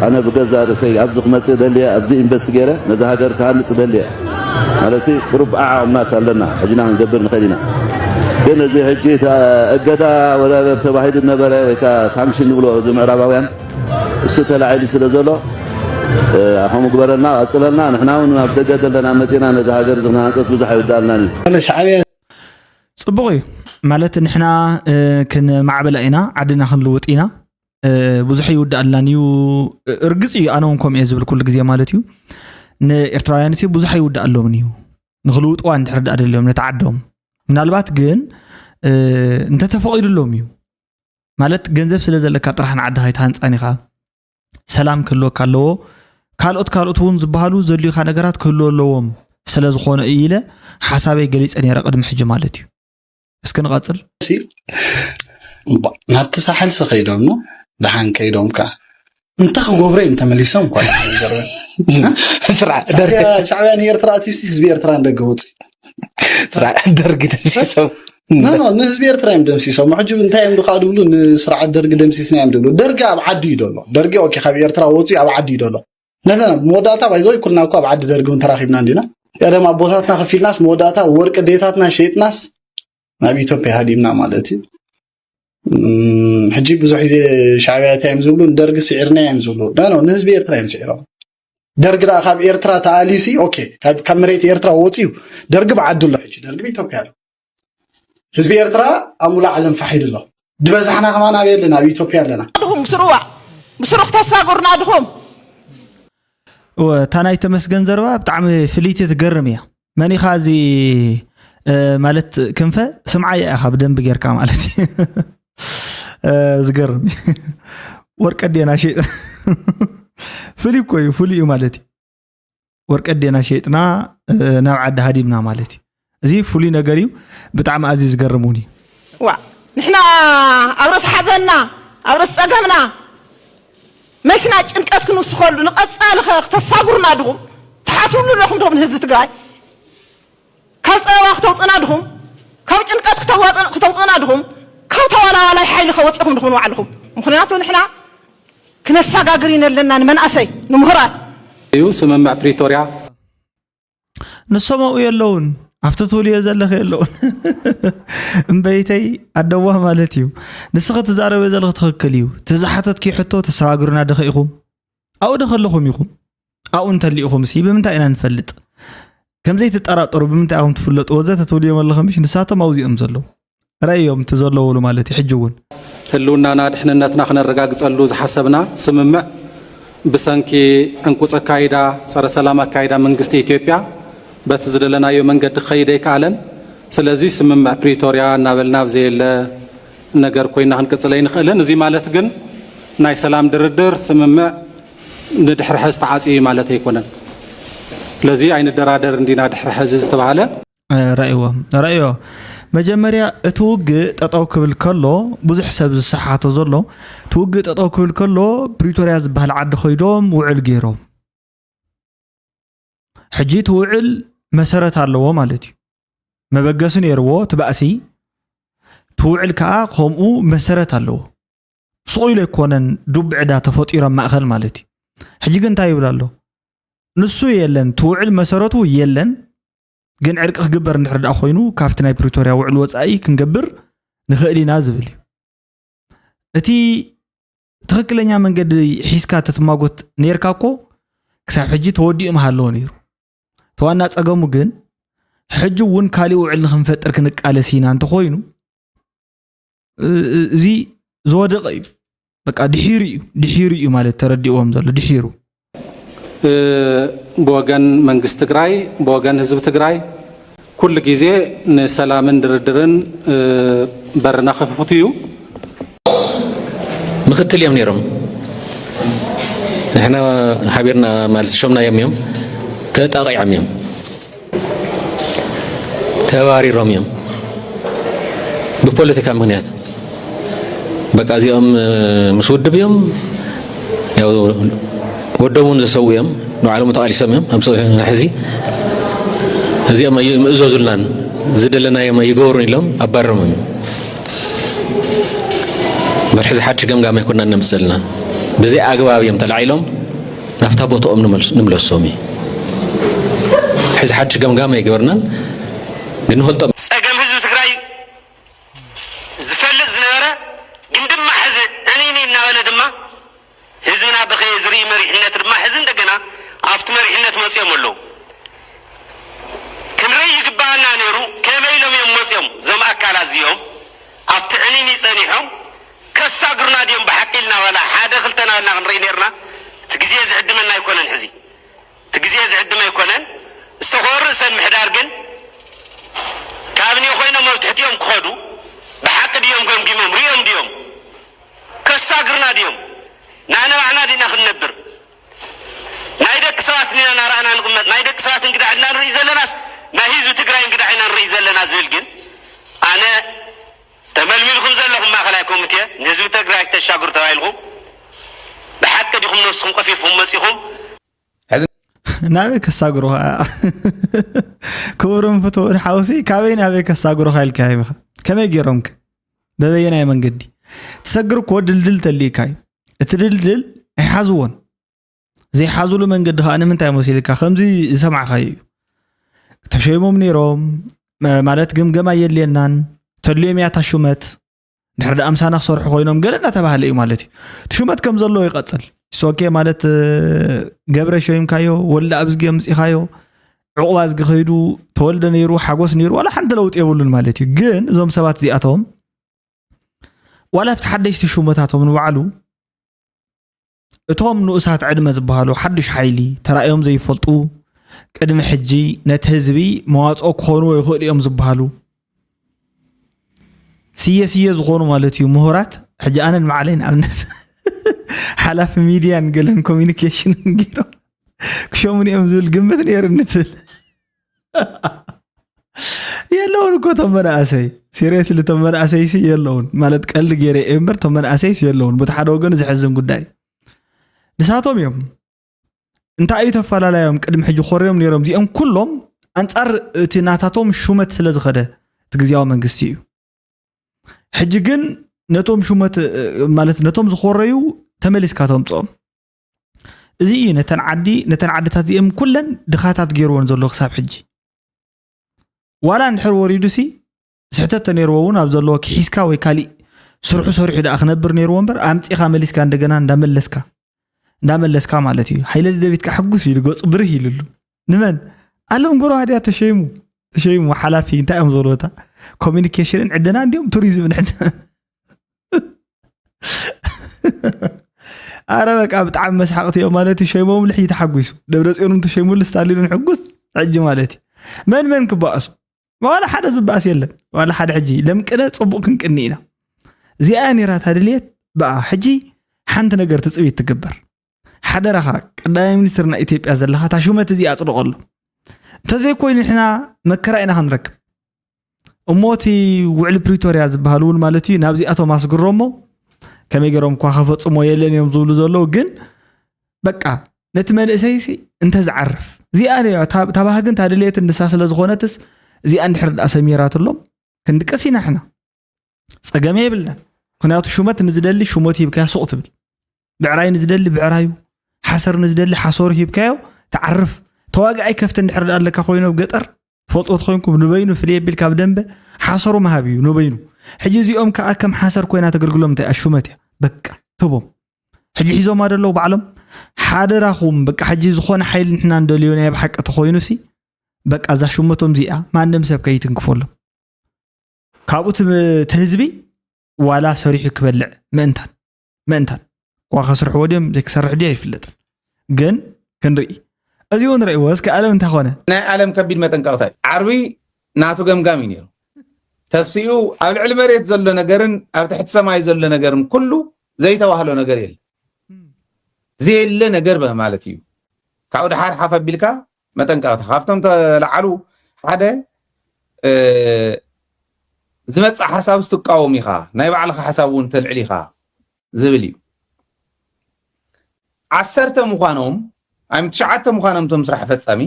ኣነ ብገዛእ ርእሰይ ኣብዚ ክመጽእ ደልየ፣ ኣብዚ ኢንቨስት ገይረ ነዛ ሃገር ክሃንጽ ደልየ። ማለትሲ ቁሩብ ኣዓቕምናስ ኣለና፣ ሕጅና ክንገብር ንኽእል ኢና። ግን እዚ ሕጂ እታ እገዳ ወዳበር ተባሂሉ ነበረ ወይ ከኣ ሳንክሽን ንብሎ እዚ ምዕራባውያን፣ እሱ ተላዒሉ ስለ ዘሎ፣ እ፣ ከምኡ ግበረልና፣ ቀጽለልና። ንሕና እውን ኣብ ደገ ዘለና መጺና ነዛ ሃገር እዚ ክንሃንጸስ ብዙሕ ኣይውዳእልናን እዩ። ኣነ ሻዕብያ ጽቡቕ እዩ። ማለት ንሕና፣ እ፣ ክንማዕብላ ኢና፣ ዓድና ክንልውጥ ኢና። እ፣ ብዙሕ ይውዳእልናን እዩ። እ፣ እርግጽ እዩ፣ ኣነ እውን ከምኡ እየ ዝብል ኩሉ ግዜ ማለት እዩ። ንኤርትራውያንሲ ብዙሕ ኣይውዳእሎምን እዩ። ንኽልውጥዋ እንድሕር ደኣ ደልዮም ነቲ ዓዶም። ምናልባት ግን፣ እ፣ እንተተፈቒዱሎም እዩ። ማለት ገንዘብ ስለ ዘለካ ጥራሕ ንዓድኻ ኣይትሃንጻን ኢኻ። ሰላም ክህልወካ ኣለዎ። ካልኦት ካልኦት እውን ዝበሃሉ ዘድልዩኻ ነገራት ክህልዎ ኣለዎም ስለ ዝኾነ እዩ ኢለ ሓሳበይ ገሊጸ ነይረ ቅድሚ ሕጂ ማለት እዩ። እስኪ ንቐጽል። እሲ እምባ-፣ ናብቲ ሳሕልሲ ከይዶም ነው፣ ደሓን ከይዶም ከኣ እንታይ ክገብሩ እዮም ተመሊሶም እኳ ይገርም። ስራሕ ደርጊ። ሻዕብያ፣ ሻዕብያ ንኤርትራ ኣትዩሲ ህዝቢ ኤርትራ ንደገ ወጹ። ስራሕ ደርጊ ተመሊሶም። ኖ፣ ኖ፣ ንህዝቢ ኤርትራ እዮም ደምሲሶም። ሕጂ እንታይ እዮም ድኻ ድብሉ? ንስርዓት ደርጊ ደምሲስና እዮም ድብሉ። ደርጊ ኣብ ዓዲ እዩ ደሎ። ደርጊ ኦኬ፣ ካብ ኤርትራ ወጹ ኣብ ዓዲ እዩ ደሎ። ነተ መወዳእታ ባይዞ ኩልና እኮ ኣብ ዓዲ ደርጊ እውን ተራኺብና እንዲና። ቀደም ኣቦታትና ከፊልናስ መወዳእታ ወርቂ ዴታትና ሸይጥናስ ናብ ኢትዮጵያ ሃዲምና ማለት እዩ። እም፣ ሕጂ ብዙሕ ግዜ ሻዕብያ እንታይ እዮም ዝብሉ? ንደርጊ ስዒርና እዮም ዝብሉ። ኖ፣ ኖ፣ ንህዝቢ ኤርትራ እዮም ስዒሮም። ደርጊ ደኣ ካብ ኤርትራ ተኣልዩሲ፣ ኦኬ፣ ካብ፣ ካብ መሬት ኤርትራ ወፂኡ፣ ደርጊ ብዓዱ ኣሎ። ሕጂ ደርጊ ብኢትዮጵያ ኣሎ። ህዝቢ ኤርትራ ኣብ ሙሉእ ዓለም ፋሕ ኢሉ ኣሎ። ዝበዛሕና ከማን ኣበይ ኣለና? ኣብ ኢትዮጵያ ኣለና። ድኹም ብስሩዋ፣ ብስሩ ክተሳጉርና ድኹም። እወ፣ እታ ናይ ተመስገን ዘረባ ብጣዕሚ ፍልይቲ ትገርም እያ። መን ኢኻ እዚ፣ እ፣ ማለት ክንፈ ስምዓያ ኢኻ ብደንቢ ጌርካ ማለት እዩ። እ፣ ዝገርም እዩ። ወርቂ ኣዴና ሸይጥና። ፍሉይ እኮ እዩ፣ ፍሉይ እዩ ማለት እዩ። ወርቂ ኣዴና ሸይጥና፣ እ፣ ናብ ዓዲ ሃዲምና ማለት እዩ። እዚ ፍሉይ ነገር እዩ። ብጣዕሚ ኣዝዩ ዝገርም እውን እዩ። ዋ፣ ንሕና ኣብ ርእሲ ሓዘንና፣ ኣብ ርእሲ ጸገምና፣ መሽና ጭንቀት ክንውስኸሉ፣ ንቐጻሊ ኸ ክተሳጉሩና ድኹም ትሓስብሉ ኣለኹም ዶ ንህዝቢ ትግራይ? ካብ ፀበባ ክተውፅና ድኹም፣ ካብ ጭንቀት ክተዋፅን- ክተውፅና ድኹም፣ ካብ ተዋላዋላይ ሓይሊ ከወፅኹም ድኹም ንባዕልኹም። ምኽንያቱ ንሕና ክነሰጋግር ኢና ኣለና፣ ንመንእሰይ፣ ንምሁራት። እዩ። ስምምዕ ፕሪቶርያ ንሶም ኣብኡ የለውን፣ ኣብቲ ትብልዮ ዘለኺ የለውን። እምበይተይ ኣደዋ ማለት እዩ። ንስኺ ትዛረበ ዘለኺ ትኽክል እዩ። እቲ ዝሓተትኪ ሕቶ ተሰጋግሩና ድኸ ኢኹም? ኣብኡ ድኸ ኣለኹም ኢኹም? ኣብኡ እንተሊእኹም ሲ ብምንታይ ኢና ንፈልጥ? ከምዘይትጠራጠሩ ብምንታይ ኢኹም ትፍለጡ ወዘተ ትብልዮም ኣለኹም ምሽ? ንሳቶም ኣብዚኦም ዘለዉ ረእዮም እቲ ዘለውሉ ማለት እዩ። ሕጂ እውን ህልውናና ድሕንነትና ክነረጋግፀሉ ዝሓሰብና ስምምዕ ብሰንኪ ዕንቁፅ ኣካይዳ፣ ፀረ ሰላም ኣካይዳ መንግስቲ ኢትዮጵያ በቲ ዝደለናዮ መንገዲ ክኸይድ ኣይከኣለን። ስለዚ ስምምዕ ፕሪቶርያ እናበልና ኣብ ዘየለ ነገር ኮይና ክንቅፅል ኣይንኽእልን። እዚ ማለት ግን ናይ ሰላም ድርድር ስምምዕ ንድሕሪ ሕዚ ተዓፅዩ እዩ ማለት ኣይኮነን። ስለዚ ኣይንደራደር እንዲና ድሕሪ ሕዚ ዝተባህለ ረእይዎ ረእዮ መጀመርያ እቲ ውግእ ጠጠው ክብል ከሎ ብዙሕ ሰብ ዝሰሓቶ ዘሎ እቲ ውግእ ጠጠው ክብል ከሎ ፕሪቶርያ ዝበሃል ዓዲ ከይዶም ውዕል ገይሮም ሕጂ እቲ ውዕል መሰረት ኣለዎ ማለት እዩ። መበገሲ ነይርዎ እቲ ባእሲ እቲ ውዕል ከዓ ከምኡ መሰረት ኣለዎ። ስቕ ኢሉ ኣይኮነን ዱብ ዕዳ ተፈጢሩ ኣብ ማእኸል ማለት እዩ። ሕጂ ግን እንታይ ይብል ኣሎ? ንሱ የለን እቲ ውዕል መሰረቱ የለን። ግን ዕርቂ ክግበር እንድሕር ደኣ ኮይኑ ካብቲ ናይ ፕሪቶርያ ውዕል ወፃኢ ክንገብር ንኽእል ኢና ዝብል እዩ። እቲ ትኽክለኛ መንገዲ ሒዝካ ተትማጎት ነይርካ እኮ ክሳብ ሕጂ ተወዲኡ ምሃለዎ ነይሩ። እቲ ዋና ፀገሙ ግን ሕጂ እውን ካሊእ ውዕል ንክንፈጥር ክንቃለስ ኢና እንተኮይኑ እዚ ዝወደቐ እዩ። በቃ ድሒሩ እዩ ድሒሩ እዩ ማለት ተረዲእዎም ዘሎ ድሒሩ ብወገን መንግስቲ ትግራይ ብወገን ህዝቢ ትግራይ ኩሉ ግዜ ንሰላምን ድርድርን በርና ክፉት እዩ። ምክትል እዮም ነይሮም። ንሕና ሓቢርና ማለት ዝሾምናዮም እዮም። ተጣቂዖም እዮም። ተባሪሮም እዮም። ብፖለቲካ ምክንያት በቃ እዚኦም ምስ ውድብ እዮም። ያው ወዶም እውን ዘሰው እዮም። ንባዕሎም ተቃሊሶም እዮም። ኣብ ሕዚ እዚኦም ኣይምእዘዙልናን ዝደለናዮም ኣይገብሩን ኢሎም ኣባረሮም እዮም። እምበር ሕዚ ሓድሽ ገምጋም ኣይኮናን ነምፅእ ዘለና። ብዘይ ኣግባብ እዮም ተላዒሎም ናብታ ቦትኦም ንምለሶም እዩ። ሕዚ ሓድሽ ገምጋም ኣይገበርናን ግን ንፈልጦም። ፀገም ህዝቢ ትግራይ ዝፈልጥ ዝነበረ ግን ድማ ሕዚ ዕንይንይ እናበለ ድማ ህዝብና በኸየ ዝርኢ መሪሕነት ድማ ሕዚ እንደገና ኣብቲ መሪሕነት መፂኦም ኣለዉ። ክንርኢ ይግባኣና ነይሩ። ከመይ ኢሎም እዮም መፂኦም እዞም ኣካላት እዚኦም ኣብቲ ዕንይንይ ፀኒሖም ከሳግሩና ድዮም ብሓቂ ኢልና ዋላ ሓደ ክልተ ናበልና ክንርኢ ነይርና። እቲ ግዜ ዝዕድመና ኣይኮነን ሕዚ። እቲ ግዜ ዝዕድም ኣይኮነን። ዝተኸወ ርእሰን ምሕዳር ግን ካብኒ ኮይኖም ኣብ ትሕቲኦም ክኸዱ ብሓቂ ድዮም ገምጊሞም ሪኦም ድዮም ከሳግርና ድዮም ናነባዕና ዲና ክንነብር ናይ ደቂ ሰባት ዲና ናረኣና ንቕመጥ ናይ ደቂ ሰባት እንግዳ ዕድና ንርኢ ዘለናስ ናይ ህዝቢ ትግራይ እንግዳ ኢና ንርኢ ዘለና ዝብል ግን ኣነ ተመልሚልኩም ዘለኹም ማእኸላይ ኮሚቴ ንህዝቢ ትግራይ ተሻግሩ ተባሂልኩም ብሓቂ ዲኹም ነብስኹም ቀፊፍኩም መፂኹም ናበይ ከሳግሩኻ ክቡርን ፍትውን ሓውሲ ካበይ ናበይ ከሳግሩኻ ኢልካ ይምኻ ከመይ ገይሮምክ በበየናይ መንገዲ ትሰግር እኮ ድልድል ተልእካ እዩ እቲ ድልድል ኣይሓዝዎን ዘይሓዝሉ መንገዲ ከዓ ንምንታይ መሲልካ ከምዚ ዝሰማዕካዩ እዩ ተሸይሞም ነይሮም ማለት ግምገማ የድልየናን ተድልዮም እያ እታ ሹመት ድሕሪ ደኣ ምሳና ክሰርሑ ኮይኖም ገለ እናተባህለ እዩ ማለት እዩ እቲ ሹመት ከም ዘለዎ ይቐፅል ሶኬ ማለት ገብረ ሸይምካዮ ወልደ ኣብዝጊ ኣምፂኻዮ ዕቑባ ዝጊ ከይዱ ተወልደ ነይሩ ሓጎስ ነይሩ ዋላ ሓንቲ ለውጢ የብሉን ማለት እዩ ግን እዞም ሰባት እዚኣቶም ዋላ ኣብቲ ሓደሽቲ ሹመታቶም ንባዕሉ እቶም ንኡሳት ዕድመ ዝበሃሉ ሓዱሽ ሓይሊ ተራእዮም ዘይፈልጡ ቅድሚ ሕጂ ነቲ ህዝቢ መዋፅኦ ክኾንዎ ይኽእሉ እዮም ዝበሃሉ ስየ ስየ ዝኾኑ ማለት እዩ ምሁራት ሕጂ ኣነ ንባዕለይ ንኣብነት ሓላፊ ሚድያን ገለን ኮሚኒኬሽንን ገይሮም ክሸሙን እዮም ዝብል ግምት ነይርኒ ትብል የለውን እኮ ቶም መናእሰይ ሲሪየስሊ ቶም መናእሰይ ሲ የለውን ማለት ቀልዲ ገይረ እየ እምበር ቶም መናእሰይ ሲ የለውን በቲ ሓደ ወገን ዘሕዝን ጉዳይ ንሳቶም እዮም እንታይ እዩ ተፈላለዮም ቅድሚ ሕጂ ኮርዮም ነይሮም እዚኦም ኩሎም ኣንጻር እቲ ናታቶም ሹመት ስለ ዝኸደ እቲ ግዝያዊ መንግስቲ እዩ። ሕጂ ግን ነቶም ሹመት ማለት ነቶም ዝኾረዩ ተመሊስካ ተምፅኦም። እዚ እዩ ነተን ዓዲ ነተን ዓድታት እዚኦም ኩለን ድኻታት ገይርዎን ዘሎ ክሳብ ሕጂ። ዋላ እንድሕር ወሪዱ ሲ ስሕተት ተነይርዎ እውን ኣብ ዘለዎ ክሒዝካ ወይ ካሊእ ስርሑ ሰሪሑ ደኣ ክነብር ነይርዎ እምበር ኣምፂኻ መሊስካ እንደገና እንዳመለስካ እንዳመለስካ ማለት እዩ። ሃይለ ደደቢት ከዓ ሕጉስ ኢሉ ገፁ ብርህ ኢሉሉ። ንመን? ኣለም ጎሮ ሃዲያ ተሸይሙ ተሸይሙ ሓላፊ እንታይ እዮም ዝበልዎ እታ ኮሚኒኬሽንን ዕደና እንዲዮም ቱሪዝምን ዕደና ኣረ በቃ ብጣዕሚ መስሓቕቲ እዮም ማለት እዩ። ሸይሞም ልሕጂ ተሓጒሱ ደብረ ፅዮንም ተሸይሙሉ ስታሊንን ሕጉስ ሕጂ ማለት እዩ። መን መን ክበኣሱ ዋላ ሓደ ዝበኣስ የለን። ዋላ ሓደ ሕጂ ለምቅነ ፅቡቕ ክንቅኒ ኢና። እዚኣ ነይራ እታ ድልየት ብኣ ሕጂ ሓንቲ ነገር ትፅቢት ትግበር። ሓደራኻ ቀዳማይ ሚኒስትር ናይ ኢትዮጵያ ዘለኻ እታ ሹመት እዚኣ ኣፅድቐሉ። እንተዘይኮይኑ ንሕና መከራ ኢና ክንረክብ። እሞ እቲ ውዕሊ ፕሪቶርያ ዝበሃል እውን ማለት እዩ ናብዚኣቶም ኣስግሮሞ ከመይ ገይሮም እኳ ከፈፅሞ የለን እዮም ዝብሉ ዘለዉ ግን በቃ ነቲ መንእሰይሲ እንተዝዓርፍ እዚኣ እያ እታ እታ ባህግን እታ ድልየትን ንሳ ስለ ዝኾነትስ እዚኣ እንድሕር ደኣ ሰሚራትሎም ክንድቅስ ኢና ሕና ፀገመ የብልናን። ምክንያቱ ሹመት ንዝደሊ ሹመት ሂብካያ ሱቕ ትብል፣ ብዕራይ ንዝደሊ ብዕራዩ፣ ሓሰር ንዝደሊ ሓሰሩ ሂብካዮ ትዓርፍ። ተዋጋኣይ ከፍቲ እንድሕር ደኣ ኣለካ ኮይኑ ኣብ ገጠር ትፈልጥዎ ተኮይንኩም ንበይኑ ፍልይ ኣቢልካ ኣብ ደንበ ሓሰሩ ምሃብ እዩ ንበይኑ። ሕጂ እዚኦም ከዓ ከም ሓሰር ኮይና ተገልግሎም እንታይ እያ ሹመት እያ በቃ ትቦም። ሕጂ ሒዞማ ደለዉ ባዕሎም ሓደራኹም በቃ ሕጂ ዝኾነ ሓይሊ ንሕና እንደልዮ ናይ ብሓቂ ተኮይኑ ሲ በቃ እዛ ሹመቶም እዚኣ ማንም ሰብ ከይትንክፈሎም። ካብኡ እቲ ህዝቢ ዋላ ሰሪሑ ክበልዕ ምእንታን ምእንታን ዋ ከስርሕዎ ድዮም ዘይክሰርሕ ድዩ ኣይፍለጥን። ግን ክንርኢ እዚ እውን ርእይዎ እስኪ ኣለም እንታይ ኮነ? ናይ ኣለም ከቢድ መጠንቀቕታ እዩ። ዓርቢ ናቱ ገምጋም እዩ ነይሩ። ተሲኡ ኣብ ልዕሊ መሬት ዘሎ ነገርን ኣብ ትሕቲ ሰማይ ዘሎ ነገርን ኩሉ ዘይተባህሎ ነገር የለ። ዘየለ ነገር ማለት እዩ። ካብኡ ድሓር ሓፍ ኣቢልካ መጠንቀቕታ ካብቶም ተለዓሉ ሓደ ዝመፅእ ሓሳብ ዝትቃወም ኢኻ ናይ ባዕልኻ ሓሳብ እውን ተልዕል ኢኻ ዝብል እዩ። ዓሰርተ ምዃኖም ኣም ትሽዓተ ምዃኖም ቶም ስራሕ ፈፃሚ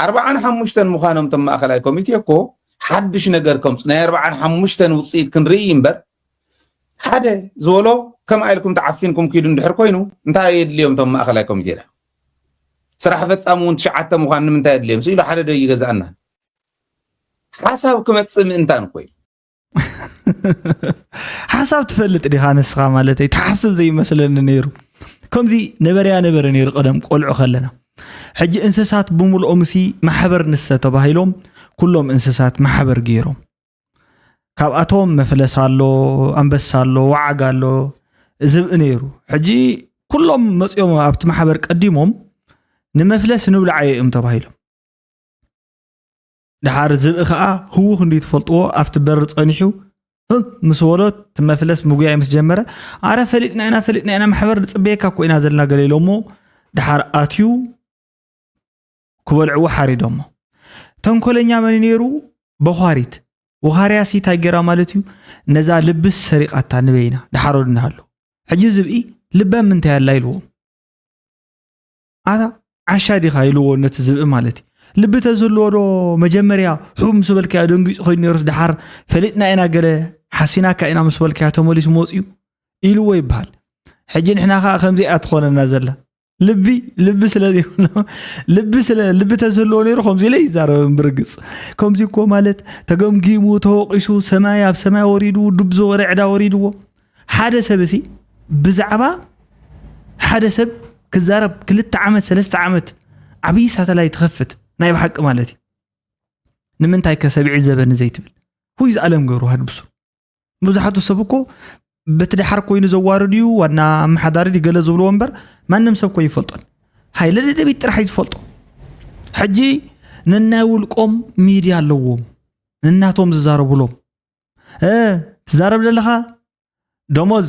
ኣርባዓን ሓሙሽተን ምዃኖም ቶም ማእኸላይ ኮሚቴ እኮ ሓድሽ ነገር ከምፁ ናይ ኣርባዓን ሓሙሽተን ውፅኢት ክንርኢ እምበር ሓደ ዝበሎ ከምኣ ኢልኩም ተዓፊንኩም ኪዱ እንድሕር ኮይኑ እንታይ የድልዮም ቶም ማእኸላይ ኮሚቴ ዳ ስራሕ ፈፃሚ እውን ትሽዓተ ምዃን ንምንታይ የድልዮም ስኢሉ ሓደ ዶ ይገዝኣና ሓሳብ ክመፅእ ምእንታን እኮ እዩ። ሓሳብ ትፈልጥ ዲኻ ንስኻ ማለተይ ትሓስብ ዘይመስለኒ ነይሩ። ከምዚ ነበረያ ነበረ ነይሩ ቀደም ቆልዑ ከለና። ሕጂ እንስሳት ብምልኦምሲ ማሕበር ንሰ ተባሂሎም ኩሎም እንስሳት ማሕበር ገይሮም። ካብኣቶም መፍለስ ኣሎ፣ ኣንበሳ ኣሎ፣ ወዓግ ኣሎ፣ ዝብኢ ነይሩ። ሕጂ ኩሎም መፂኦም ኣብቲ ማሕበር ቀዲሞም ንመፍለስ ንብልዓዮ እዮም ተባሂሎም። ድሓር ዝብኢ ከዓ ህዉ ክንዲ ትፈልጥዎ ኣብቲ በሪ ፀኒሑ ህግ ምስ በሎ እቲ መፍለስ ምጉያይ ምስ ጀመረ ኣረ ፈሊጥና ኢና ፈሊጥና ኢና ማሕበር ንፅበየካ እኮ ኢና ዘለና ገለ ኢሎሞ ድሓር ኣትዩ ክበልዕዎ ሓሪዶሞ። ተንኮለኛ መን ነይሩ? በዃሪት። ወኻርያ ሲ ታይ ገይራ ማለት እዩ? ነዛ ልብስ ሰሪቓታ ንበይና ድሓር ወዲ እንዳሃለዉ። ሕጂ ዝብኢ ልበ ምንታይ ኣላ ኢልዎም። ኣታ ዓሻ ዲኻ ኢልዎ ነቲ ዝብኢ ማለት እዩ። ልቢ ተዝህልዎ ዶ መጀመርያ ሑብ ምስ በልካዮ ደንጊፁ ኮይኑ ነይሩስ ድሓር ፈሊጥና ኢና ገለ ሓሲናካ ኢና ምስ በልካዮ ተመሊሱ መፅዩ ኢልዎ ይበሃል። ሕጂ ንሕና ከዓ ከምዚኣ ትኾነና ዘላ። ልቢ ልቢ ስለ ዘይብሉ ልቢ ስለ ልቢ ተዝህልዎ ነይሩ ከምዚ ኢለ ይዛረብ ብርግፅ ከምዚ እኮ ማለት ተገምጊሙ ተወቂሱ ሰማይ ኣብ ሰማይ ወሪዱ ዱብ ዝበለ ዕዳ ወሪድዎ ሓደ ሰብ እሲ ብዛዕባ ሓደ ሰብ ክዛረብ ክልተ ዓመት ሰለስተ ዓመት ዓብዪ ሳተላይት ትኸፍት ናይ ብሓቂ ማለት እዩ ንምንታይ ከ ሰብዒ ዘበኒ ዘይትብል ሁይ ዝኣለም ገሩ ሃድብሱ መብዛሕቱ ሰብ እኮ በቲ ድሓር ኮይኑ ዘዋርድ እዩ ዋና ኣመሓዳሪ ድዩ ገለ ዝብልዎ እምበር ማንም ሰብ ኮ ይፈልጦን ሃይለ ደደቢት ጥራሕ እዩ ዝፈልጦ ሕጂ ነናይ ውልቆም ሚድያ ኣለዎም ነናቶም ዝዛረቡሎም እ ትዛረብ ዘለኻ ደሞዝ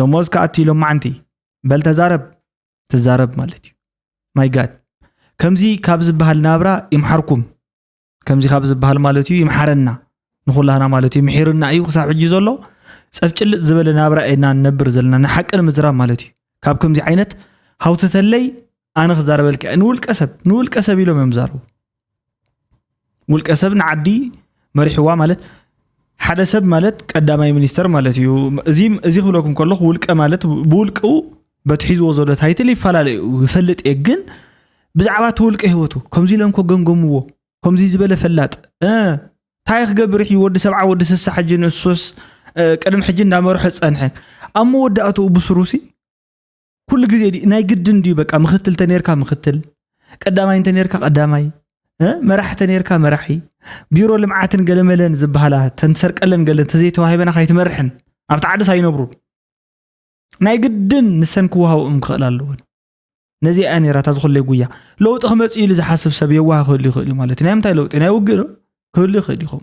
ደሞዝ ከኣቲ ኢሎም ማዓንቲ በል ተዛረብ ትዛረብ ማለት እዩ my god ከምዚ ካብ ዝበሃል ናብራ ይምሓርኩም ከምዚ ካብ ዝበሃል ማለት እዩ ይምሓረና ንኹላህና ማለት እዩ ምሒርና እዩ ክሳብ ሕጂ ዘሎ ፀፍጭልጥ ዝበለ ናብራ ኢና ንነብር ዘለና ንሓቂ ንምዝራብ ማለት እዩ ካብ ከምዚ ዓይነት ሃውተተለይ ኣነ ክዛረበልካ ንውልቀ ሰብ ንውልቀ ሰብ ኢሎም እዮም ዝዛረቡ ውልቀ ሰብ ንዓዲ መሪሕዋ ማለት ሓደ ሰብ ማለት ቀዳማይ ሚኒስተር ማለት እዩ። እዚ እዚ ክብለኩም ከለኹ ውልቀ ማለት ብውልቅኡ በቲ ሒዝዎ ዘሎ ታይትል ይፈላለ እዩ ይፈልጥ እየ፣ ግን ብዛዕባ እቲ ውልቀ ህይወቱ ከምዚ ኢሎም ኮ ገምገምዎ፣ ከምዚ ዝበለ ፈላጥ እንታይ ክገብር እዩ ወዲ ሰብዓ ወዲ ስሳ ሕጂ ንሱስ ቅድሚ ሕጂ እንዳመርሖ ፀንሐ ኣብ መወዳእትኡ ብስሩሲ ኩሉ ግዜ ናይ ግድን ድዩ በቃ ምክትል ተኔርካ ምክትል ቀዳማይ እንተኔርካ ቀዳማይ መራሕ ተኔርካ መራሒ ቢሮ ልምዓትን ገለመለን ዝበሃላ ተንሰርቀለን ገለ ተዘይተዋሂበና ካይትመርሕን ኣብቲ ዓድስ ኣይነብሩ ናይ ግድን ንሰን ክወሃብኦም ክኽእል ኣለዎን ነዚ ኣያ ነራታ ዝኾለይ ጉያ ለውጢ ክመፅእ ኢሉ ዝሓስብ ሰብ የዋህ ክህሉ ይኽእል እዩ ማለት እዩ ናይ ምንታይ ለውጢ ናይ ውግእ ክህሉ ይኽእል ይኹም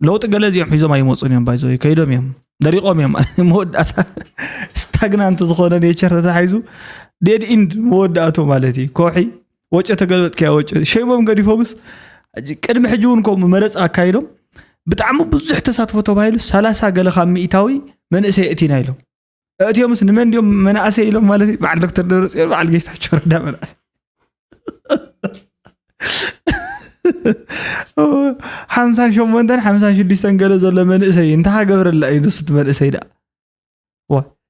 ለውጢ ገለ እዚኦም ሒዞም ኣይመፁን እዮም ባይዞ ከይዶም እዮም ደሪቆም እዮም መወዳእታ ስታግናንት ዝኾነ ኔቸር ተታሒዙ ዴድ ኢንድ መወዳእቱ ማለት እዩ ኮሒ ወጨ ተገልበጥከያ ወጨ ሸይሞም ገዲፎምስ ቅድሚ ሕጂ እውን ከምኡ መረፃ ኣካይዶም ብጣዕሚ ብዙሕ ተሳትፎ ተባሂሉ ሰላሳ ገለ ካብ ሚእታዊ መንእሰይ እቲና ኢሎም እእትዮምስ ንመን ድዮም መናእሰይ ኢሎም ማለት እዩ በዓል ዶክተር ደብረፅዮን በዓል ጌታቸው ረዳ መናእሰይ ሓምሳን ሸሞንተን ሓምሳን ሽዱሽተን ገለ ዘሎ መንእሰይ እንታይ ገብረላ እዩ ንሱ እቲ መንእሰይ ደኣ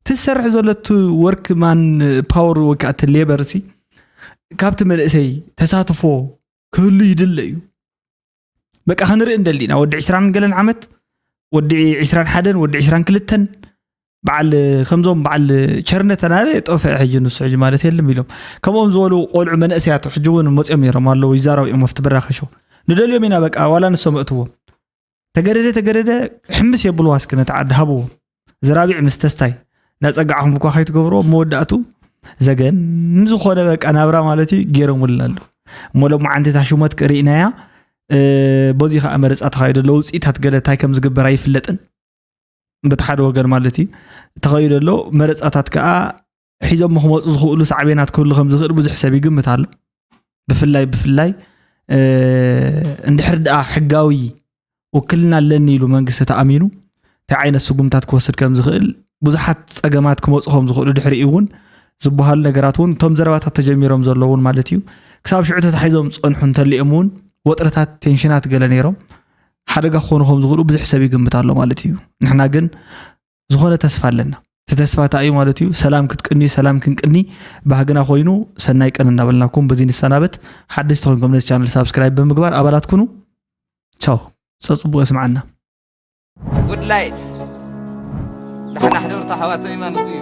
ትሰርሕ ዘሎ እቲ ወርክ ማን ፓወር ወይ ከዓ እቲ ሌበር ሲ ካብቲ መንእሰይ ተሳትፎ ክህሉ ይድለ እዩ በቃ ክንርኢ እንደሊ ኢና ወዲ ዕስራን ገለን ዓመት ወዲ ዕስራን ሓደን ወዲ ዕስራን ክልተን በዓል ከምዞም በዓል ቸርነት ኣናበ ጠፍዐ ሕጂ ንሱ ሕጂ ማለት የለም ኢሎም ከምኦም ዝበሉ ቆልዑ መንእሰያት ሕጂ እውን መፅኦም ነይሮም ኣለዉ ይዛረቡ እዮም ኣብቲ ብራኸ ሾው ንደልዮም ኢና በቃ ዋላ ንሶም እእትዎም ተገደደ ተገደደ ሕምስ የብልዋ እስኪ ነቲ ዓዲ ሃብዎ ዝራቢዕ ምስ ተስታይ እናፀጋዕኹም እኳ ከይትገብርዎ መወዳእቱ ዘገም ዝኾነ በቃ ናብራ ማለት እዩ ገይሮምልና ኣለዉ እሞ ሎማዓንቲ እታ ሽሞት ርኢናያ በዚ ከዓ መረፃ ተኻይዶ ለውፅኢታት ገለ እንታይ ከም ዝግበር ኣይፍለጥን በቲ ሓደ ወገን ማለት እዩ ተኸይዶ ኣሎ መረፃታት ከዓ ሒዞም ክመፁ ዝኽእሉ ሳዕቤናት ክህሉ ከም ዝኽእል ብዙሕ ሰብ ይግምት ኣሎ ብፍላይ ብፍላይ እንድሕር ደኣ ሕጋዊ ውክልና ኣለኒ ኢሉ መንግስቲ ተኣሚኑ እንታይ ዓይነት ስጉምታት ክወስድ ከም ዝኽእል ብዙሓት ፀገማት ክመፁ ከም ዝኽእሉ ድሕሪኡ እውን ዝበሃሉ ነገራት እውን እቶም ዘረባታት ተጀሚሮም ዘለውን ማለት እዩ ክሳብ ሽዑ ተታሒዞም ዝፀንሑ እንተሊኦም እውን ወጥርታት ቴንሽናት ገለ ነይሮም ሓደጋ ክኾኑ ከም ዝኽእሉ ብዙሕ ሰብ ይግምት ኣሎ ማለት እዩ ንሕና ግን ዝኾነ ተስፋ ኣለና እቲ ተስፋ እንታይ እዩ ማለት እዩ ሰላም ክትቅኒ ሰላም ክንቅኒ ባህግና ኮይኑ ሰናይ ቀን እናበልናኩም በዚ ንሰናበት ሓደስቲ ኮይንኩም ነዚ ቻነል ሳብስክራይብ ብምግባር ኣባላት ኩኑ ቻው ፀፅቡቅ የስምዓና ጉድ ላይት ዳሕና ሕደርቱ ኣሕዋተይ ማለት እዩ